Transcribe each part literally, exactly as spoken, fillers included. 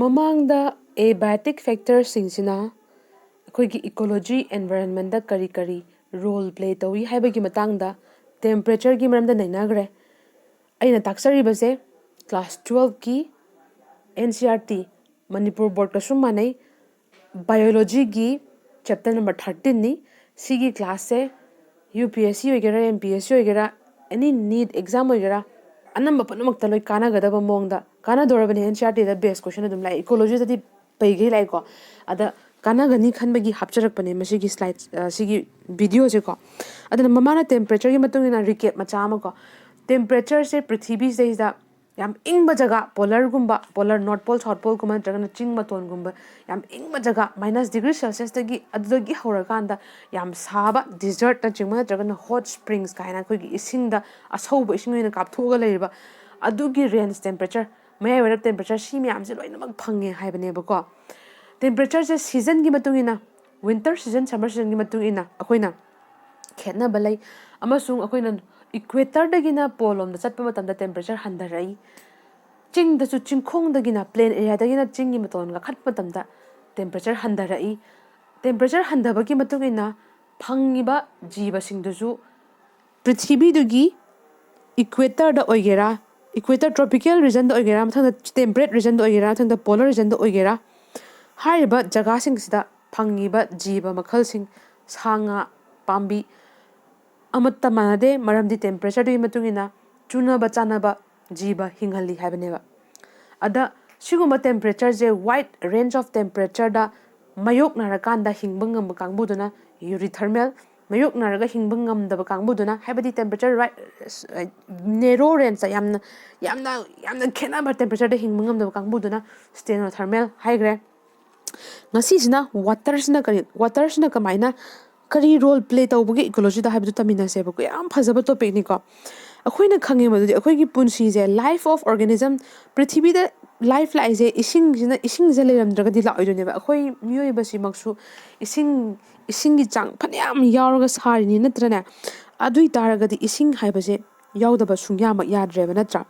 ꯃꯃꯥꯡꯗ ꯑꯦꯕꯥꯌꯣꯇꯤꯛ ꯐꯦꯛꯇꯔꯁꯤꯡꯁꯤꯅ ꯑꯩꯈꯣꯏꯒꯤ ꯏꯀꯣꯂꯣꯖꯤ, ꯑꯦꯟꯚꯥꯏꯔꯟꯃꯦꯟꯗ ꯀꯔꯤ ꯀꯔꯤ ꯔꯣꯜ ꯄ꯭ꯂꯦ ꯇꯧꯏ ꯍꯥꯏꯕꯒꯤ ꯃꯇꯥꯡꯗ ꯇꯦꯝꯄꯔꯦꯆꯔꯒꯤ ꯃꯔꯝꯗ ꯅꯩꯅꯈ꯭ꯔꯦ꯫ ꯑꯩꯅ ꯇꯥꯛꯆꯔꯤꯕꯁꯦ ꯀ꯭ꯂꯥꯁ ꯇꯨꯋꯦꯜꯐꯀꯤ N C R T, Manipur ꯕꯣꯔꯗꯀꯁꯨ ꯃꯥꯟꯅꯩ, ꯕꯥꯏꯑꯣꯂꯣꯖꯤꯒꯤ ꯆꯦꯞꯇꯔ ꯅꯝꯕꯔ ꯊꯥꯔꯇꯤꯟꯅꯤ꯫ ꯁꯤꯒꯤ ꯀ꯭ꯂꯥꯁꯁꯦ ꯌꯨ ꯄꯤ ꯑꯦꯁ ꯁꯤ ꯑꯣꯏꯒꯦꯔꯥ, ꯑꯦꯝ ꯄꯤ ꯑꯦꯁ ꯁꯤ ꯑꯣꯏꯒꯦꯔꯥ, ꯑꯦꯅꯤ ꯅꯤꯠ ꯑꯦꯛꯖꯥꯝ ꯑꯣꯏꯒꯦꯔꯥ, ꯑꯅꯝꯕ ꯄꯨꯝꯅꯃꯛꯇ ꯂꯣꯏ ꯀꯥꯟꯅꯒꯗꯕ ꯃꯑꯣꯡꯗ ꯀꯥꯟꯅꯗꯧꯔꯕꯅꯤ꯫ ꯑꯦꯟ ꯁꯤ ꯑꯥꯔ ꯇꯤꯗ ꯕꯦꯁ ꯀꯣꯏꯁꯟ ꯑꯗꯨꯝ ꯂꯥꯛꯑꯦ, ꯏꯀꯣꯂꯣꯖꯤꯗꯗꯤ ꯄꯩꯒꯩ ꯂꯥꯛꯑꯦꯀꯣ꯫ ꯑꯗ ꯀꯥꯟꯅꯒꯅꯤ ꯈꯟꯕꯒꯤ ꯍꯥꯞꯆꯔꯛꯄꯅꯦ ꯃꯁꯤꯒꯤ ꯁ꯭ꯂꯥꯏꯗ, ꯑ, ꯁꯤꯒꯤ ꯚꯤꯗꯤꯑꯣꯁꯦꯀꯣ꯫ ꯑꯗꯨꯅ ꯃꯃꯥꯅ ꯇꯦꯝꯄꯔꯦꯆꯔꯒꯤ ꯃꯇꯨꯡ ꯏꯟꯅ ꯔꯤꯀꯦꯞ ꯃꯆꯥ ꯑꯃꯀꯣ, ꯇꯦꯝꯄꯔꯦꯆꯔꯁꯦ ꯄ꯭ꯔꯤꯊꯤꯕꯤꯁꯤꯗꯩꯁꯤꯗ ꯌꯥꯝ ꯏꯪꯕ ꯖꯒꯥ, ꯄꯣꯂꯔꯒꯨꯝꯕ, ꯄꯣꯂꯔ ꯅꯣꯔꯠ ꯄꯣꯜ, ꯁꯥꯎꯠ ꯄꯣꯜꯒꯨꯝꯕ ꯅꯠꯇ꯭ꯔꯒꯅ ꯆꯤꯡ ꯃꯇꯣꯟꯒꯨꯝꯕ ꯌꯥꯝ ꯏꯪꯕ ꯖꯒꯥ, ꯃꯥꯏꯅꯁ ꯗꯤꯒ꯭ꯔꯤ ꯁꯦꯜꯁꯤꯌꯁꯇꯒꯤ, ꯑꯗꯨꯗꯒꯤ ꯍꯧꯔꯀꯥꯟꯗ ꯌꯥꯝ ꯁꯥꯕ ꯗꯤꯖꯔꯠꯅꯆꯤꯡꯕ ꯅꯠꯇ꯭ꯔꯒꯅ ꯍꯣꯠ ꯁ꯭ꯄ꯭ꯔꯤꯡꯁ ꯀꯥꯏꯅ ꯑꯩꯈꯣꯏꯒꯤ ꯏꯁꯤꯡꯗ ꯑꯁꯧꯕ ꯏꯁꯤꯡ ꯑꯣꯏꯅ ꯀꯥꯞꯊꯣꯛꯑꯒ ꯂꯩꯔꯤꯕ ꯑꯗꯨꯒꯤ ꯔꯦꯟꯖ ꯇꯦꯝꯄꯔꯦꯆꯔ, ꯃꯌꯥꯏ ꯑꯣꯏꯔꯞ ꯇꯦꯝꯄꯔꯦꯆꯔ, ꯁꯤ ꯃꯌꯥꯝꯁꯦ ꯂꯣꯏꯅꯃꯛ ꯐꯪꯉꯦ ꯍꯥꯏꯕꯅꯦꯕꯀꯣ꯫ ꯇꯦꯝꯄꯔꯦꯆꯔꯁꯦ ꯁꯤꯖꯟꯒꯤ ꯃꯇꯨꯡ ꯏꯟꯅ, ꯋꯤꯟꯇꯔ ꯁꯤꯖꯟ, ꯁꯝꯃꯔ ꯁꯤꯖꯟꯒꯤ ꯃꯇꯨꯡ ꯏꯟꯅ ꯑꯩꯈꯣꯏꯅ ꯈꯦꯠꯅꯕ ꯂꯩ꯫ ꯑꯃꯁꯨꯡ ꯑꯩꯈꯣꯏꯅ ꯏꯀ꯭ꯋꯦꯇꯔꯗꯒꯤꯅ ꯄꯣꯜ ꯂꯣꯝꯗ ꯆꯠꯄ ꯃꯇꯝꯗ ꯇꯦꯝꯄꯔꯦꯆꯔ ꯍꯟꯊꯔꯛꯏ꯫ ꯆꯤꯡꯗꯁꯨ, ꯆꯤꯡꯈꯣꯡꯗꯒꯤꯅ, ꯄ꯭ꯂꯦꯟ ꯑꯦꯔꯤꯌꯥꯗꯒꯤꯅ ꯆꯤꯡꯒꯤ ꯃꯇꯣꯟ ꯀꯥꯈꯠꯄ ꯃꯇꯝꯗ ꯇꯦꯝꯄꯔꯦꯆꯔ ꯍꯟꯊꯔꯛꯏ꯫ ꯇꯦꯝꯄꯔꯦꯆꯔ ꯍꯟꯊꯕꯒꯤ ꯃꯇꯨꯡ ꯏꯟꯅ ꯐꯪꯉꯤꯕ ꯖꯤꯕꯁꯤꯡꯗꯨꯁꯨ ꯄ꯭ꯔꯤꯊꯤꯕꯤꯗꯨꯒꯤ ꯏꯀ꯭ꯋꯦꯇꯔꯗ ꯑꯣꯏꯒꯦꯔꯥ, ꯏꯀ꯭ꯋꯦꯇꯔ ꯇ꯭ꯔꯣꯄꯤꯀꯦꯜ ꯔꯤꯖꯟꯗ ꯑꯣꯏꯒꯦꯔꯥ, ꯃꯊꯪꯗ ꯇꯦꯝꯄꯔꯦꯠ ꯔꯤꯖꯟꯗ ꯑꯣꯏꯒꯦꯔꯥ, ꯃꯊꯪꯗ ꯄꯣꯂꯔ ꯔꯤꯖꯟꯗ ꯑꯣꯏꯒꯦꯔꯥ, ꯍꯥꯏꯔꯤꯕ ꯖꯒꯥꯁꯤꯡꯁꯤꯗ ꯐꯪꯉꯤꯕ ꯖꯤꯕ ꯃꯈꯜꯁꯤꯡ, ꯁꯥ ꯉꯥ, ꯄꯥꯝꯕꯤ ꯑꯃꯠꯇ ꯃꯥꯟꯅꯗꯦ, ꯃꯔꯝꯗꯤ ꯇꯦꯝꯄꯔꯦꯆꯔꯗꯨꯒꯤ ꯃꯇꯨꯡ ꯏꯟꯅ ꯆꯨꯅꯕ ꯆꯥꯅꯕ ꯖꯤꯕ ꯍꯤꯡꯍꯜꯂꯤ ꯍꯥꯏꯕꯅꯦꯕ꯫ ꯑꯗ ꯁꯤꯒꯨꯝꯕ ꯇꯦꯝꯄꯔꯦꯆꯔꯁꯦ, ꯋꯥꯏꯗ ꯔꯦꯟꯖ ꯑꯣꯐ ꯇꯦꯝꯄꯔꯦꯆꯔꯗ ꯃꯥꯌꯣꯛꯅꯔꯀꯥꯟꯗ ꯍꯤꯡꯕ ꯉꯝꯕ ꯀꯥꯡꯕꯨꯗꯨꯅ ꯌꯨꯔꯤꯊꯔꯃꯦꯜ, ꯃꯥꯌꯣꯛꯅꯔꯒ ꯍꯤꯡꯕ ꯉꯝꯗꯕ ꯀꯥꯡꯕꯨꯗꯨꯅ, ꯍꯥꯏꯕꯗꯤ ꯇꯦꯝꯄꯔꯦꯆꯔ ꯔꯥꯏꯠ, ꯅꯦꯔꯣ ꯔꯦꯟꯖꯇ, ꯌꯥꯝꯅ, ꯌꯥꯝꯅ, ꯌꯥꯝꯅ ꯈꯦꯠꯅꯕ ꯇꯦꯝꯄꯔꯦꯆꯔꯗ ꯍꯤꯡꯕ ꯉꯝꯗꯕ ꯀꯥꯡꯕꯨꯗꯨꯅ ꯁ꯭ꯇꯦꯅꯣꯊꯔꯃꯦꯜ ꯍꯥꯏꯈ꯭ꯔꯦ꯫ ꯉꯁꯤꯁꯤꯅ ꯋꯥꯇꯔꯁꯤꯅ ꯀꯔꯤ, ꯋꯥꯇꯔꯁꯤꯅ ꯀꯃꯥꯏꯅ, ꯀꯔꯤ ꯔꯣꯜ ꯄ꯭ꯂꯦ ꯇꯧꯕꯒꯦ ꯏꯀꯣꯂꯣꯖꯤꯗ ꯍꯥꯏꯕꯗꯨ ꯇꯝꯃꯤꯟꯅꯁꯦꯕꯀꯣ꯫ ꯌꯥꯝ ꯐꯖꯕ ꯇꯣꯄꯤꯛꯅꯤꯀꯣ꯫ ꯑꯩꯈꯣꯏꯅ ꯈꯪꯉꯦ ꯃꯗꯨꯗꯤ ꯑꯩꯈꯣꯏꯒꯤ ꯄꯨꯟꯁꯤꯁꯦ, ꯂꯥꯏꯐ ꯑꯣꯐ ꯑꯣꯔꯒꯥꯅꯤꯖꯝ, ꯄ꯭ꯔꯤꯊꯤꯕꯤꯗ ꯂꯥꯏꯐ ꯂꯥꯛꯏꯁꯦ ꯏꯁꯤꯡꯁꯤꯅ, ꯏꯁꯤꯡꯁꯦ ꯂꯩꯔꯝꯗ꯭ꯔꯒꯗꯤ ꯂꯥꯛꯑꯣꯏꯗꯣꯏꯅꯦꯕ꯫ ꯑꯩꯈꯣꯏ ꯃꯤꯑꯣꯏꯕꯁꯤꯃꯛꯁꯨ ꯏꯁꯤꯡ, ꯏꯁꯤꯡꯒꯤ ꯆꯥꯡ ꯐꯅꯌꯥꯝ ꯌꯥꯎꯔꯒ ꯁꯥꯔꯤꯅꯤ, ꯅꯠꯇ꯭ꯔꯅꯦ? ꯑꯗꯨꯏ ꯇꯥꯔꯒꯗꯤ ꯏꯁꯤꯡ ꯍꯥꯏꯕꯁꯦ ꯌꯥꯎꯗꯕ ꯁꯨꯡꯌꯥꯃꯛ ꯌꯥꯗ꯭ꯔꯦꯕ, ꯅꯠꯇ꯭ꯔꯥ?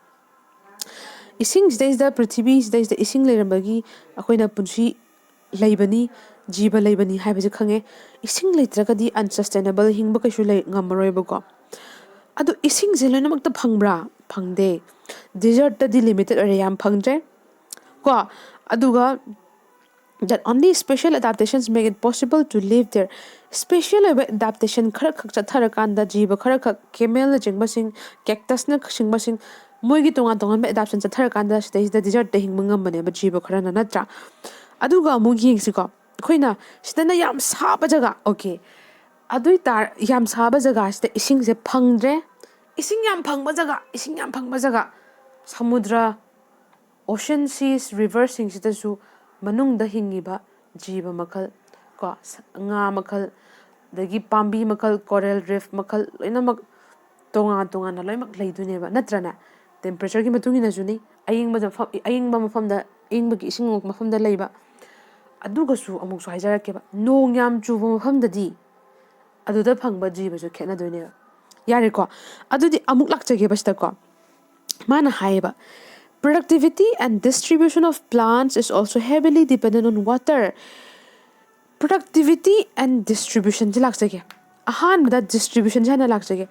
ꯏꯁꯤꯡꯁꯤꯗꯩꯁꯤꯗ, ꯄ꯭ꯔꯤꯊꯤꯕꯤꯁꯤꯗꯩꯁꯤꯗ ꯏꯁꯤꯡ ꯂꯩꯔꯝꯕꯒꯤ ꯑꯩꯈꯣꯏꯅ ꯄꯨꯟꯁꯤ ꯂꯩꯕꯅꯤ, ꯖꯤꯕ ꯂꯩꯕꯅꯤ ꯍꯥꯏꯕꯁꯦ ꯈꯪꯉꯦ꯫ ꯏꯁꯤꯡ ꯂꯩꯇ꯭ꯔꯒꯗꯤ unsustainable, ꯍꯤꯡꯕ ꯀꯩꯁꯨ ꯂꯩ ꯉꯝꯃꯔꯣꯏꯕꯀꯣ꯫ ꯑꯗꯣ ꯏꯁꯤꯡꯁꯦ ꯂꯣꯏꯅꯃꯛꯇ ꯐꯪꯕ꯭ꯔꯥ? ꯐꯪꯗꯦ꯫ Desertꯇꯗꯤ limited ꯑꯣꯏꯔꯦ, ꯌꯥꯝ ꯐꯪꯗ꯭ꯔꯦ ꯀꯣ꯫ ꯑꯗꯨꯒ that only special adaptations make it possible to live there. Special ꯑꯣꯏꯕ adaptation ꯈꯔ ꯈꯛ ꯆꯠꯊꯔꯀꯥꯟꯗ, ꯖꯤꯕ ꯈꯔ ꯈꯛ, camelꯅꯆꯤꯡꯕꯁꯤꯡ, cactusꯅꯆꯤꯡꯕꯁꯤꯡ, ꯃꯣꯏꯒꯤ ꯇꯣꯉꯥꯟ ꯇꯣꯉꯥꯟꯕ adaptation ꯆꯠꯊꯔꯀꯥꯟꯗ ꯁꯤꯗꯩꯁꯤꯗ desertꯇ ꯍꯤꯡꯕ ꯉꯝꯕꯅꯦꯕ ꯖꯤꯕ ꯈꯔꯅ, ꯅꯠꯇ꯭ꯔꯥ? ꯑꯗꯨꯒ ꯑꯃꯨꯛ ꯌꯦꯡꯁꯤꯀꯣ, ꯑꯩꯈꯣꯏꯅ ꯁꯤꯗꯅ ꯌꯥꯝ ꯁꯥꯕ ꯖꯒꯥ, okay, ꯑꯗꯨ ꯑꯣꯏꯇꯥꯔ ꯌꯥꯝ ꯁꯥꯕ ꯖꯒꯥꯁꯤꯗ ꯏꯁꯤꯡꯁꯦ ꯐꯪꯗ꯭ꯔꯦ꯫ ꯏꯁꯤꯡ ꯌꯥꯝ ꯐꯪꯕ ꯖꯒꯥ, ꯏꯁꯤꯡ ꯌꯥꯝ ꯐꯪꯕ ꯖꯒꯥ, ꯁꯃꯨꯗ꯭ꯔ, ocean, seas, riverꯁꯤꯡꯁꯤꯗꯁꯨ ꯃꯅꯨꯡꯗ ꯍꯤꯡꯉꯤꯕ ꯖꯤꯕ ꯃꯈꯜ ꯀꯣ, ꯁ-, ꯉꯥ ꯃꯈꯜ, ꯑꯗꯒꯤ ꯄꯥꯝꯕꯤ ꯃꯈꯜ, coral reef ꯃꯈꯜ, ꯂꯣꯏꯅꯃꯛ ꯇꯣꯉꯥꯟ ꯇꯣꯉꯥꯟꯅ ꯂꯣꯏꯅꯃꯛ ꯂꯩꯗꯣꯏꯅꯦꯕ, ꯅꯠꯇ꯭ꯔꯅꯦ? Temperatureꯒꯤ ꯃꯇꯨꯡ ꯏꯟꯅꯁꯨꯅꯤ꯫ ꯑꯌꯤꯡꯕ ꯃꯐꯝ, ꯑꯌꯤꯡꯕ ꯃꯐꯝꯗ, ꯑꯌꯤꯡꯕꯒꯤ ꯏꯁꯤꯡ ꯃꯐꯝꯗ ꯂꯩꯕ꯫ ꯑꯗꯨꯒꯁꯨ ꯑꯃꯨꯛꯁꯨ ꯍꯥꯏꯖꯔꯛꯀꯦꯕ, ꯅꯣꯡ ꯌꯥꯝ ꯆꯨꯕ ꯃꯐꯝꯗꯗꯤ ꯑꯗꯨꯗ ꯐꯪꯕ ꯖꯤꯕꯁꯨ ꯈꯦꯠꯅꯗꯣꯏꯅꯦꯕ꯫ ꯌꯥꯔꯦꯀꯣ? ꯑꯗꯨꯗꯤ ꯑꯃꯨꯛ ꯂꯥꯛꯆꯒꯦꯕ ꯁꯤꯗꯀꯣ꯫ ꯃꯥꯅ ꯍꯥꯏꯌꯦꯕ, "Productivity and distribution of plants is also heavily dependent on water." Productivity and distributionꯁꯦ ꯂꯥꯛꯆꯒꯦ꯫ ꯑꯍꯥꯟꯕꯗ distributionꯁꯦ ꯍꯥꯟꯅ ꯂꯥꯛꯆꯒꯦ꯫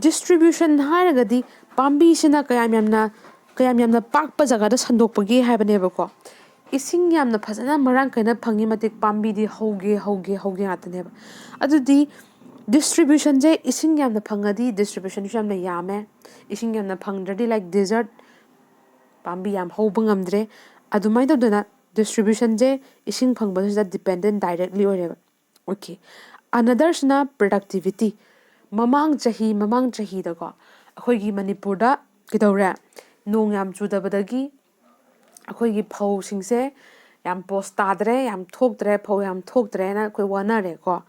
Distribution ꯍꯥꯏꯔꯒꯗꯤ ꯄꯥꯝꯕꯤꯁꯤꯅ ꯀꯌꯥꯝ ꯌꯥꯝꯅ, ꯀꯌꯥꯝ ꯌꯥꯝꯅ ꯄꯥꯛꯄ ꯖꯒꯥꯗ ꯁꯟꯗꯣꯛꯄꯒꯦ ꯍꯥꯏꯕꯅꯦꯕꯀꯣ꯫ ꯏꯁꯤꯡ ꯌꯥꯝꯅ ꯐꯖꯅ ꯃꯔꯥꯡ ꯀꯥꯏꯅ ꯐꯪꯉꯤ ꯃꯇꯤꯛ ꯄꯥꯝꯕꯤꯗꯤ ꯍꯧꯒꯦ, ꯍꯧꯒꯦ, ꯍꯧꯒꯦ ꯉꯥꯛꯇꯅꯦꯕ꯫ ꯑꯗꯨꯗꯤ distributionꯁꯦ ꯏꯁꯤꯡ ꯌꯥꯝꯅ ꯐꯪꯉꯗꯤ distributionꯁꯨ ꯌꯥꯝꯅ ꯌꯥꯝꯃꯦ꯫ ꯏꯁꯤꯡ ꯌꯥꯝꯅ ꯐꯪꯗ꯭ꯔꯗꯤ, like desert, ꯄꯥꯝꯕꯤ ꯌꯥꯝ ꯍꯧꯕ ꯉꯝꯗ꯭ꯔꯦ꯫ ꯑꯗꯨꯃꯥꯏꯅ ꯇꯧꯗꯅ distributionꯁꯦ ꯏꯁꯤꯡ ꯐꯪꯕꯁꯤꯗ dependent directly ꯑꯣꯏꯔꯦꯕ꯫ Okay꯫ Anotherꯁꯤꯅ productivity꯫ ꯃꯃꯥꯡ ꯆꯍꯤ, ꯃꯃꯥꯡ ꯆꯍꯤꯗꯀꯣ ꯑꯩꯈꯣꯏꯒꯤ ꯃꯅꯤꯄꯨꯔꯗ ꯀꯩꯗꯧꯔꯦ? ꯅꯣꯡ ꯌꯥꯝ ꯆꯨꯗꯕꯗꯒꯤ ꯑꯩꯈꯣꯏꯒꯤ ꯐꯧꯁꯤꯡꯁꯦ ꯌꯥꯝ ꯄꯣꯁ ꯇꯥꯗ꯭ꯔꯦ, ꯌꯥꯝ ꯊꯣꯛꯇ꯭ꯔꯦ, ꯐꯧ ꯌꯥꯝ ꯊꯣꯛꯇ꯭ꯔꯦꯅ ꯑꯩꯈꯣꯏ ꯋꯥꯅꯔꯦꯀꯣ꯫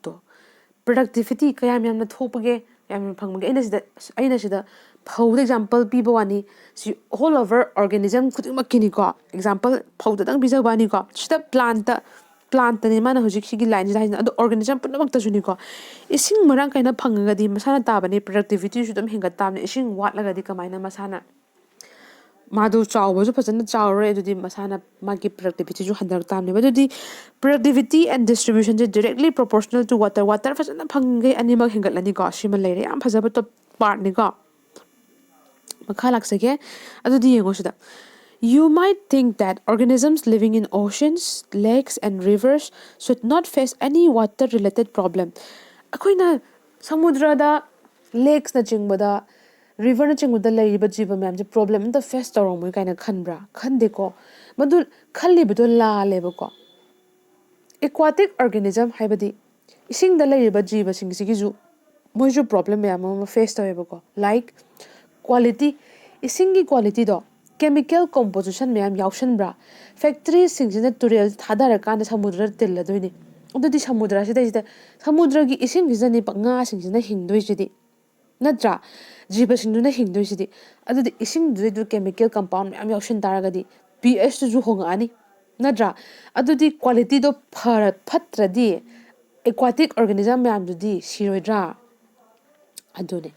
ꯇꯣ, productivity ꯀꯌꯥꯝ ꯌꯥꯝꯅ ꯊꯣꯛꯄꯒꯦ, ꯌꯥꯝ ꯌꯥꯝꯅ ꯐꯪꯕꯒꯦ? ꯑꯩꯅ ꯁꯤꯗ, ꯑꯩꯅ ꯁꯤꯗ ꯐꯧꯗ example ꯄꯤꯕ ꯋꯥꯅꯤ꯫ ꯁꯤ all over organism ꯈꯨꯗꯤꯡꯃꯛꯀꯤꯅꯤꯀꯣ꯫ Example ꯐꯧꯗꯇꯪ ꯄꯤꯖꯕ ꯋꯥꯅꯤꯀꯣ꯫ ꯁꯤꯗ plantꯇ, plantꯇꯅꯦ ꯃꯥꯅ ꯍꯧꯖꯤꯛ ꯁꯤꯒꯤ lineꯁꯤꯗ ꯍꯥꯏꯁꯤꯅ꯫ ꯑꯗꯣ organism ꯄꯨꯝꯅꯃꯛꯇꯁꯨꯅꯤꯀꯣ꯫ ꯏꯁꯤꯡ ꯃꯔꯥꯡ ꯀꯥꯏꯅ ꯐꯪꯉꯒꯗꯤ ꯃꯁꯥꯅ ꯇꯥꯕꯅꯤ, productivityꯁꯨ ꯑꯗꯨꯝ ꯍꯦꯟꯒꯠ ꯇꯥꯕꯅꯤ꯫ ꯏꯁꯤꯡ ꯋꯥꯠꯂꯒꯗꯤ ꯀꯃꯥꯏꯅ ꯃꯁꯥꯅ ꯃꯥꯗꯣ ꯆꯥꯎꯕꯁꯨ ꯐꯖꯅ ꯆꯥꯎꯔꯦ, ꯑꯗꯨꯗꯤ ꯃꯁꯥꯅ ꯃꯥꯒꯤ ꯄ꯭ꯔꯗꯛꯇꯤꯚꯤꯇꯤꯁꯨ ꯍꯟꯊꯔꯛ ꯇꯥꯕꯅꯦꯕ꯫ ꯑꯗꯨꯗꯤ ꯄ꯭ꯔꯗꯛꯇꯤꯚꯤꯇꯤ ꯑꯦꯟ ꯗꯤꯁꯇ꯭ꯔꯤꯕ꯭ꯌꯨꯁꯟꯁꯦ directly proportional to water, water ꯐꯖꯅ ꯐꯪꯉꯤꯈꯩ ꯑꯅꯤꯃꯛ ꯍꯦꯟꯒꯠꯂꯅꯤꯀꯣ꯫ ꯁꯤꯃ ꯂꯩꯔꯦ, ꯌꯥꯝ ꯐꯖꯕ ꯇꯣꯞ ꯄꯥꯔꯠꯅꯤꯀꯣ꯫ ꯃꯈꯥ ꯂꯥꯛꯆꯒꯦ꯫ ꯑꯗꯨꯗꯤ ꯌꯦꯡꯉꯣ ꯁꯤꯗ, "You might think that organisms living in oceans, lakes and rivers should not face any water related problem." ꯑꯩꯈꯣꯏꯅ ꯁꯃꯨꯗ꯭ꯔꯗ, ꯂꯦꯛꯁꯅꯆꯤꯡꯕꯗ, ꯔꯤꯚꯔꯅꯆꯤꯡꯕꯗ ꯂꯩꯔꯤꯕ ꯖꯤꯕ ꯃꯌꯥꯝꯁꯦ ꯄ꯭ꯔꯣꯕ꯭ꯂꯦꯝ ꯑꯝꯇ ꯐꯦꯁ ꯇꯧꯔꯝꯃꯣꯏ ꯀꯥꯏꯅ ꯈꯟꯕ꯭ꯔꯥ? ꯈꯟꯗꯦꯀꯣ꯫ ꯃꯗꯨ ꯈꯜꯂꯤꯕꯗꯣ ꯂꯥꯜꯂꯦꯕꯀꯣ꯫ ꯑꯦꯀ꯭ꯋꯥꯇꯤꯛ ꯑꯣꯔꯒꯥꯅꯤꯖꯝ ꯍꯥꯏꯕꯗꯤ ꯏꯁꯤꯡꯗ ꯂꯩꯔꯤꯕ ꯖꯤꯕꯁꯤꯡꯁꯤꯒꯤꯁꯨ ꯃꯣꯏꯁꯨ ꯄ꯭ꯔꯣꯕ꯭ꯂꯦꯝ ꯃꯌꯥꯝ ꯑꯃ ꯐꯦꯁ ꯇꯧꯋꯦꯕꯀꯣ꯫ ꯂꯥꯏꯛ, ꯀ꯭ꯋꯥꯂꯤꯇꯤ, ꯏꯁꯤꯡꯒꯤ ꯀ꯭ꯋꯥꯂꯤꯇꯤꯗꯣ, ꯀꯦꯃꯤꯀꯦꯜ ꯀꯣꯝꯄꯣꯖꯤꯁꯟ ꯃꯌꯥꯝ ꯌꯥꯎꯁꯟꯕ꯭ꯔꯥ? ꯐꯦꯛꯇꯔꯤꯁꯤꯡꯁꯤꯅ ꯇꯨꯔꯦꯜ ꯊꯥꯗꯔꯀꯥꯟꯗ ꯁꯃꯨꯗ꯭ꯔꯗ ꯇꯤꯜꯂꯗꯣꯏꯅꯤ꯫ ꯑꯗꯨꯗꯤ ꯁꯃꯨꯗ꯭ꯔꯁꯤꯗꯩꯁꯤꯗ, ꯁꯃꯨꯗ꯭ꯔꯒꯤ ꯏꯁꯤꯡꯁꯤꯗꯅꯦ ꯉꯥꯁꯤꯡꯁꯤꯅ ꯍꯤꯡꯗꯣꯏꯁꯤꯗꯤ, ꯅꯠꯇ꯭ꯔꯥ? ꯖꯤꯕꯁꯤꯡꯗꯨꯅ ꯍꯤꯡꯗꯣꯏꯁꯤꯗꯤ꯫ ꯑꯗꯨꯗꯤ ꯏꯁꯤꯡꯗꯨꯗꯩꯗꯨ ꯀꯦꯃꯤꯀꯦꯜ ꯀꯝꯄꯥꯎꯟ ꯃꯌꯥꯝ ꯌꯥꯎꯁꯟ ꯇꯥꯔꯒꯗꯤ ꯄꯤ ꯑꯦꯁꯇꯨꯁꯨ ꯍꯣꯡꯉꯛꯑꯅꯤ, ꯅꯠꯇ꯭ꯔꯥ? ꯑꯗꯨꯗꯤ ꯀ꯭ꯋꯥꯂꯤꯇꯤꯗꯣ ꯐꯔ-, ꯐꯠꯇ꯭ꯔꯗꯤ ꯑꯦꯀ꯭ꯋꯥꯇꯤꯛ ꯑꯣꯔꯒꯥꯅꯤꯖꯝ ꯃꯌꯥꯝꯗꯨꯗꯤ ꯁꯤꯔꯣꯏꯗ꯭ꯔꯥ? ꯑꯗꯨꯅꯦ꯫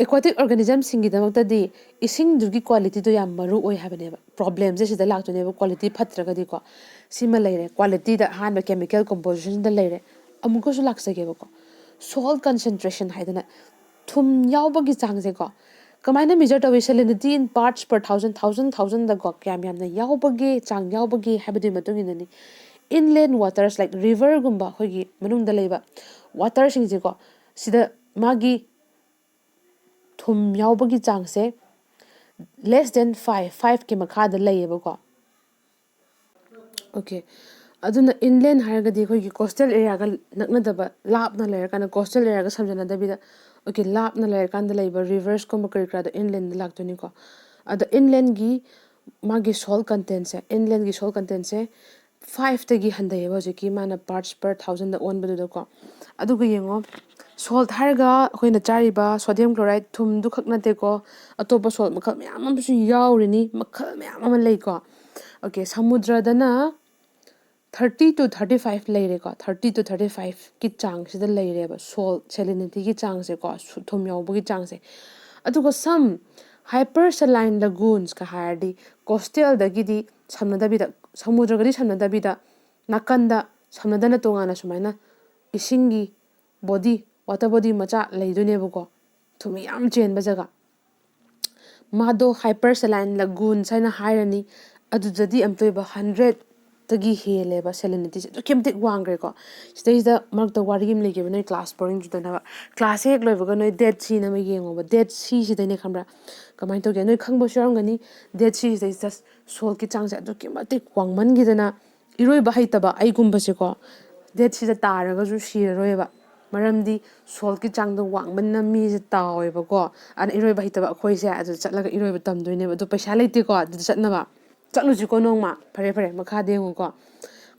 ꯑꯦꯀ꯭ꯋꯥꯇꯤꯛ ꯑꯣꯔꯒꯥꯅꯤꯖꯝꯁꯤꯡꯒꯤꯗꯃꯛꯇꯗꯤ ꯏꯁꯤꯡꯗꯨꯒꯤ ꯀ꯭ꯋꯥꯂꯤꯇꯤꯗꯣ ꯌꯥꯝ ꯃꯔꯨ ꯑꯣꯏ ꯍꯥꯏꯕꯅꯦꯕ꯫ ꯄ꯭ꯔꯣꯕ꯭ꯂꯦꯝꯁꯦ ꯁꯤꯗ ꯂꯥꯛꯇꯣꯏꯅꯦꯕ, ꯀ꯭ꯋꯥꯂꯤꯇꯤ ꯐꯠꯇ꯭ꯔꯒꯗꯤꯀꯣ꯫ ꯁꯤꯃ ꯂꯩꯔꯦ꯫ ꯀ꯭ꯋꯥꯂꯤꯇꯤꯗ ꯑꯍꯥꯟꯕ ꯀꯦꯃꯤꯀꯦꯜ ꯀꯣꯝꯄꯣꯖꯤꯁꯟꯗ ꯂꯩꯔꯦ꯫ ꯑꯃꯨꯛꯀꯁꯨ ꯂꯥꯛꯆꯒꯦꯕꯀꯣ꯫ ꯁꯣꯜꯠ ꯀꯟꯁꯦꯟꯇ꯭ꯔꯦꯁꯟ ꯍꯥꯏꯗꯅ ꯊꯨꯝ ꯌꯥꯎꯕꯒꯤ ꯆꯥꯡꯁꯦꯀꯣ꯫ ꯀꯃꯥꯏꯅ ꯃꯤꯖꯔ ꯇꯧꯏ? Salinity in parts per thousand, thousand, thousandꯗꯀꯣ, ꯀꯌꯥꯝ ꯌꯥꯝꯅ ꯌꯥꯎꯕꯒꯦ, ꯆꯥꯡ ꯌꯥꯎꯕꯒꯦ ꯍꯥꯏꯕꯗꯨꯒꯤ ꯃꯇꯨꯡ ꯏꯟꯅꯅꯤ꯫ Inland waters like riverꯒꯨꯝꯕ ꯑꯩꯈꯣꯏꯒꯤ ꯃꯅꯨꯡꯗ ꯂꯩꯕ ꯋꯥꯇꯔꯁꯤꯡꯁꯦꯀꯣ, ꯁꯤꯗ ꯃꯥꯒꯤ ꯊꯨꯝ ꯌꯥꯎꯕꯒꯤ ꯆꯥꯡꯁꯦ less than five, fiveꯀꯤ ꯃꯈꯥꯗ ꯂꯩꯌꯦꯕꯀꯣ꯫ ꯑꯣꯀꯦ꯫ ꯑꯗꯨꯅ inland ꯍꯥꯏꯔꯒꯗꯤ ꯑꯩꯈꯣꯏꯒꯤ ꯀꯣꯁꯇꯦꯜ ꯑꯦꯔꯤꯌꯥꯒ ꯅꯛꯅꯗꯕ, ꯂꯥꯞꯅ ꯂꯩꯔꯀꯥꯟꯗ, ꯀꯣꯁꯇꯦꯜ ꯑꯦꯔꯤꯌꯥꯒ ꯁꯝꯖꯟꯅꯗꯕꯤꯗ, ꯑꯣꯀꯦ, ꯂꯥꯞꯅ ꯂꯩꯔꯀꯥꯟꯗ ꯂꯩꯕ ꯔꯤꯚꯔꯁꯀꯨꯝꯕ ꯀꯔꯤ ꯀꯔꯥꯗꯣ inlandꯗ ꯂꯥꯛꯇꯣꯏꯅꯤꯀꯣ꯫ ꯑꯗꯣ inlandꯒꯤ ꯃꯥꯒꯤ ꯁꯣꯜꯠ ꯀꯟꯇꯦꯟꯁꯦ, inlandꯒꯤ ꯁꯣꯜꯠ ꯀꯟꯇꯦꯟꯁꯦ fiveꯇꯒꯤ ꯍꯟꯊꯩꯌꯦꯕ ꯍꯧꯖꯤꯛꯀꯤ ꯃꯥꯅ parts per thousandꯗ ꯑꯣꯟꯕꯗꯨꯗꯀꯣ꯫ ꯑꯗꯨꯒ ꯌꯦꯡꯉꯣ, ꯁꯣꯜꯠ ꯍꯥꯏꯔꯒ ꯑꯩꯈꯣꯏꯅ ꯆꯥꯔꯤꯕ sodium chloride ꯊꯨꯝꯗꯨ ꯈꯛ ꯅꯠꯇꯦꯀꯣ, ꯑꯇꯣꯞꯄ ꯁꯣꯜꯠ ꯃꯈꯜ ꯃꯌꯥꯝ ꯑꯃꯁꯨ ꯌꯥꯎꯔꯤꯅꯤ, ꯃꯈꯜ ꯃꯌꯥꯝ ꯑꯃ ꯂꯩꯀꯣ꯫ ꯑꯣꯀꯦ, ꯁꯃꯨꯗ꯭ꯔꯗꯅ thirty to thirty five ꯂꯩꯔꯦꯀꯣ, thirty to thirty fiveꯀꯤ ꯆꯥꯡꯁꯤꯗ ꯂꯩꯔꯦꯕ ꯁꯣꯜꯠ ꯁꯦꯂꯤꯅꯤꯇꯤꯒꯤ ꯆꯥꯡꯁꯦꯀꯣ, ꯁꯨ-, ꯊꯨꯝ ꯌꯥꯎꯕꯒꯤ ꯆꯥꯡꯁꯦ꯫ ꯑꯗꯨꯒ some Hypersaline lagoonsꯀ ꯍꯥꯏꯔꯗꯤ ꯀꯣꯁꯇꯦꯜꯗꯒꯤꯗꯤ ꯁꯝꯅꯗꯕꯤꯗ, ꯁꯃꯨꯗ꯭ꯔꯒꯗꯤ ꯁꯝꯅꯗꯕꯤꯗ, ꯅꯥꯀꯟꯗ ꯁꯝꯅꯗꯅ ꯇꯣꯉꯥꯟꯅ ꯁꯨꯃꯥꯏꯅ ꯏꯁꯤꯡꯒꯤ ꯕꯣꯗꯤ, ꯋꯥꯇꯔ ꯕꯣꯗꯤ ꯃꯆꯥ ꯂꯩꯗꯣꯏꯅꯦꯕꯀꯣ, ꯊꯨꯝ ꯌꯥꯝ ꯆꯦꯟꯕ ꯖꯒꯥ꯫ ꯃꯥꯗꯣ ꯍꯥꯏꯄꯔ ꯁꯦꯂꯥꯏꯟ ꯂꯒꯨꯟꯁ ꯍꯥꯏꯅ ꯍꯥꯏꯔꯅꯤ꯫ ꯑꯗꯨꯗꯗꯤ ꯑꯝꯇꯣꯏꯕ ꯍꯟꯗ꯭ꯔꯦꯠꯇꯒꯤ ꯍꯦꯜꯂꯦꯕ, ꯁꯦꯂꯤꯅꯤꯇꯤꯁꯦ ꯑꯗꯨꯛꯀꯤ ꯃꯇꯤꯛ ꯋꯥꯡꯈ꯭ꯔꯦꯀꯣ꯫ ꯁꯤꯗꯩꯁꯤꯗ ꯃꯔꯛꯇ ꯋꯥꯔꯤ ꯑꯃ ꯂꯩꯒꯦꯕ, ꯅꯣꯏ ꯀ꯭ꯂꯥꯁ ꯕꯣꯔꯤꯡ ꯆꯨꯗꯅꯕ꯫ ꯀ꯭ꯂꯥꯁ ꯍꯦꯛ ꯂꯣꯏꯕꯒ ꯅꯣꯏ ꯗꯦꯠ ꯁꯤꯅ ꯑꯃ ꯌꯦꯡꯉꯣꯕ꯫ ꯗꯦꯠ ꯁꯤꯁꯤꯗꯅꯦ, ꯈꯪꯕ꯭ꯔꯥ, ꯀꯃꯥꯏꯅ ꯇꯧꯒꯦ? ꯅꯣꯏ ꯈꯪꯕꯁꯨ ꯌꯥꯎꯔꯝꯒꯅꯤ꯫ ꯗꯦꯠ ꯁꯤꯁꯤꯗꯩꯁꯤꯗ ꯁꯣꯜꯀꯤ ꯆꯥꯡꯁꯦ ꯑꯗꯨꯛꯀꯤ ꯃꯇꯤꯛ ꯋꯥꯡꯃꯟꯈꯤꯗꯅ, ꯏꯔꯣꯏꯕ ꯍꯩꯇꯕ ꯑꯩꯒꯨꯝꯕꯁꯦꯀꯣ, ꯗꯦꯠ ꯁꯤꯗ ꯇꯥꯔꯒꯁꯨ ꯁꯤꯔꯔꯣꯏꯕ꯫ ꯃꯔꯝꯗꯤ ꯁꯣꯜꯀꯤ ꯆꯥꯡꯗꯣ ꯋꯥꯡꯕꯅꯤꯅ ꯃꯤꯁꯦ ꯇꯥꯎꯋꯦꯕꯀꯣ꯫ ꯑꯗꯨꯅ ꯏꯔꯣꯏꯕ ꯍꯩꯇꯕ ꯑꯩꯈꯣꯏꯁꯦ ꯑꯗꯨꯗ ꯆꯠꯂꯒ ꯏꯔꯣꯏꯕ ꯇꯝꯗꯣꯏꯅꯦꯕ꯫ ꯑꯗꯣ ꯄꯩꯁꯥ ꯂꯩꯇꯦꯀꯣ ꯑꯗꯨꯗ ꯆꯠꯅꯕ꯫ ꯆꯠꯂꯨꯁꯤꯀꯣ ꯅꯣꯡꯃ꯫ ꯐꯔꯦ, ꯐꯔꯦ, ꯃꯈꯥꯗ ꯌꯦꯡꯉꯨꯀꯣ꯫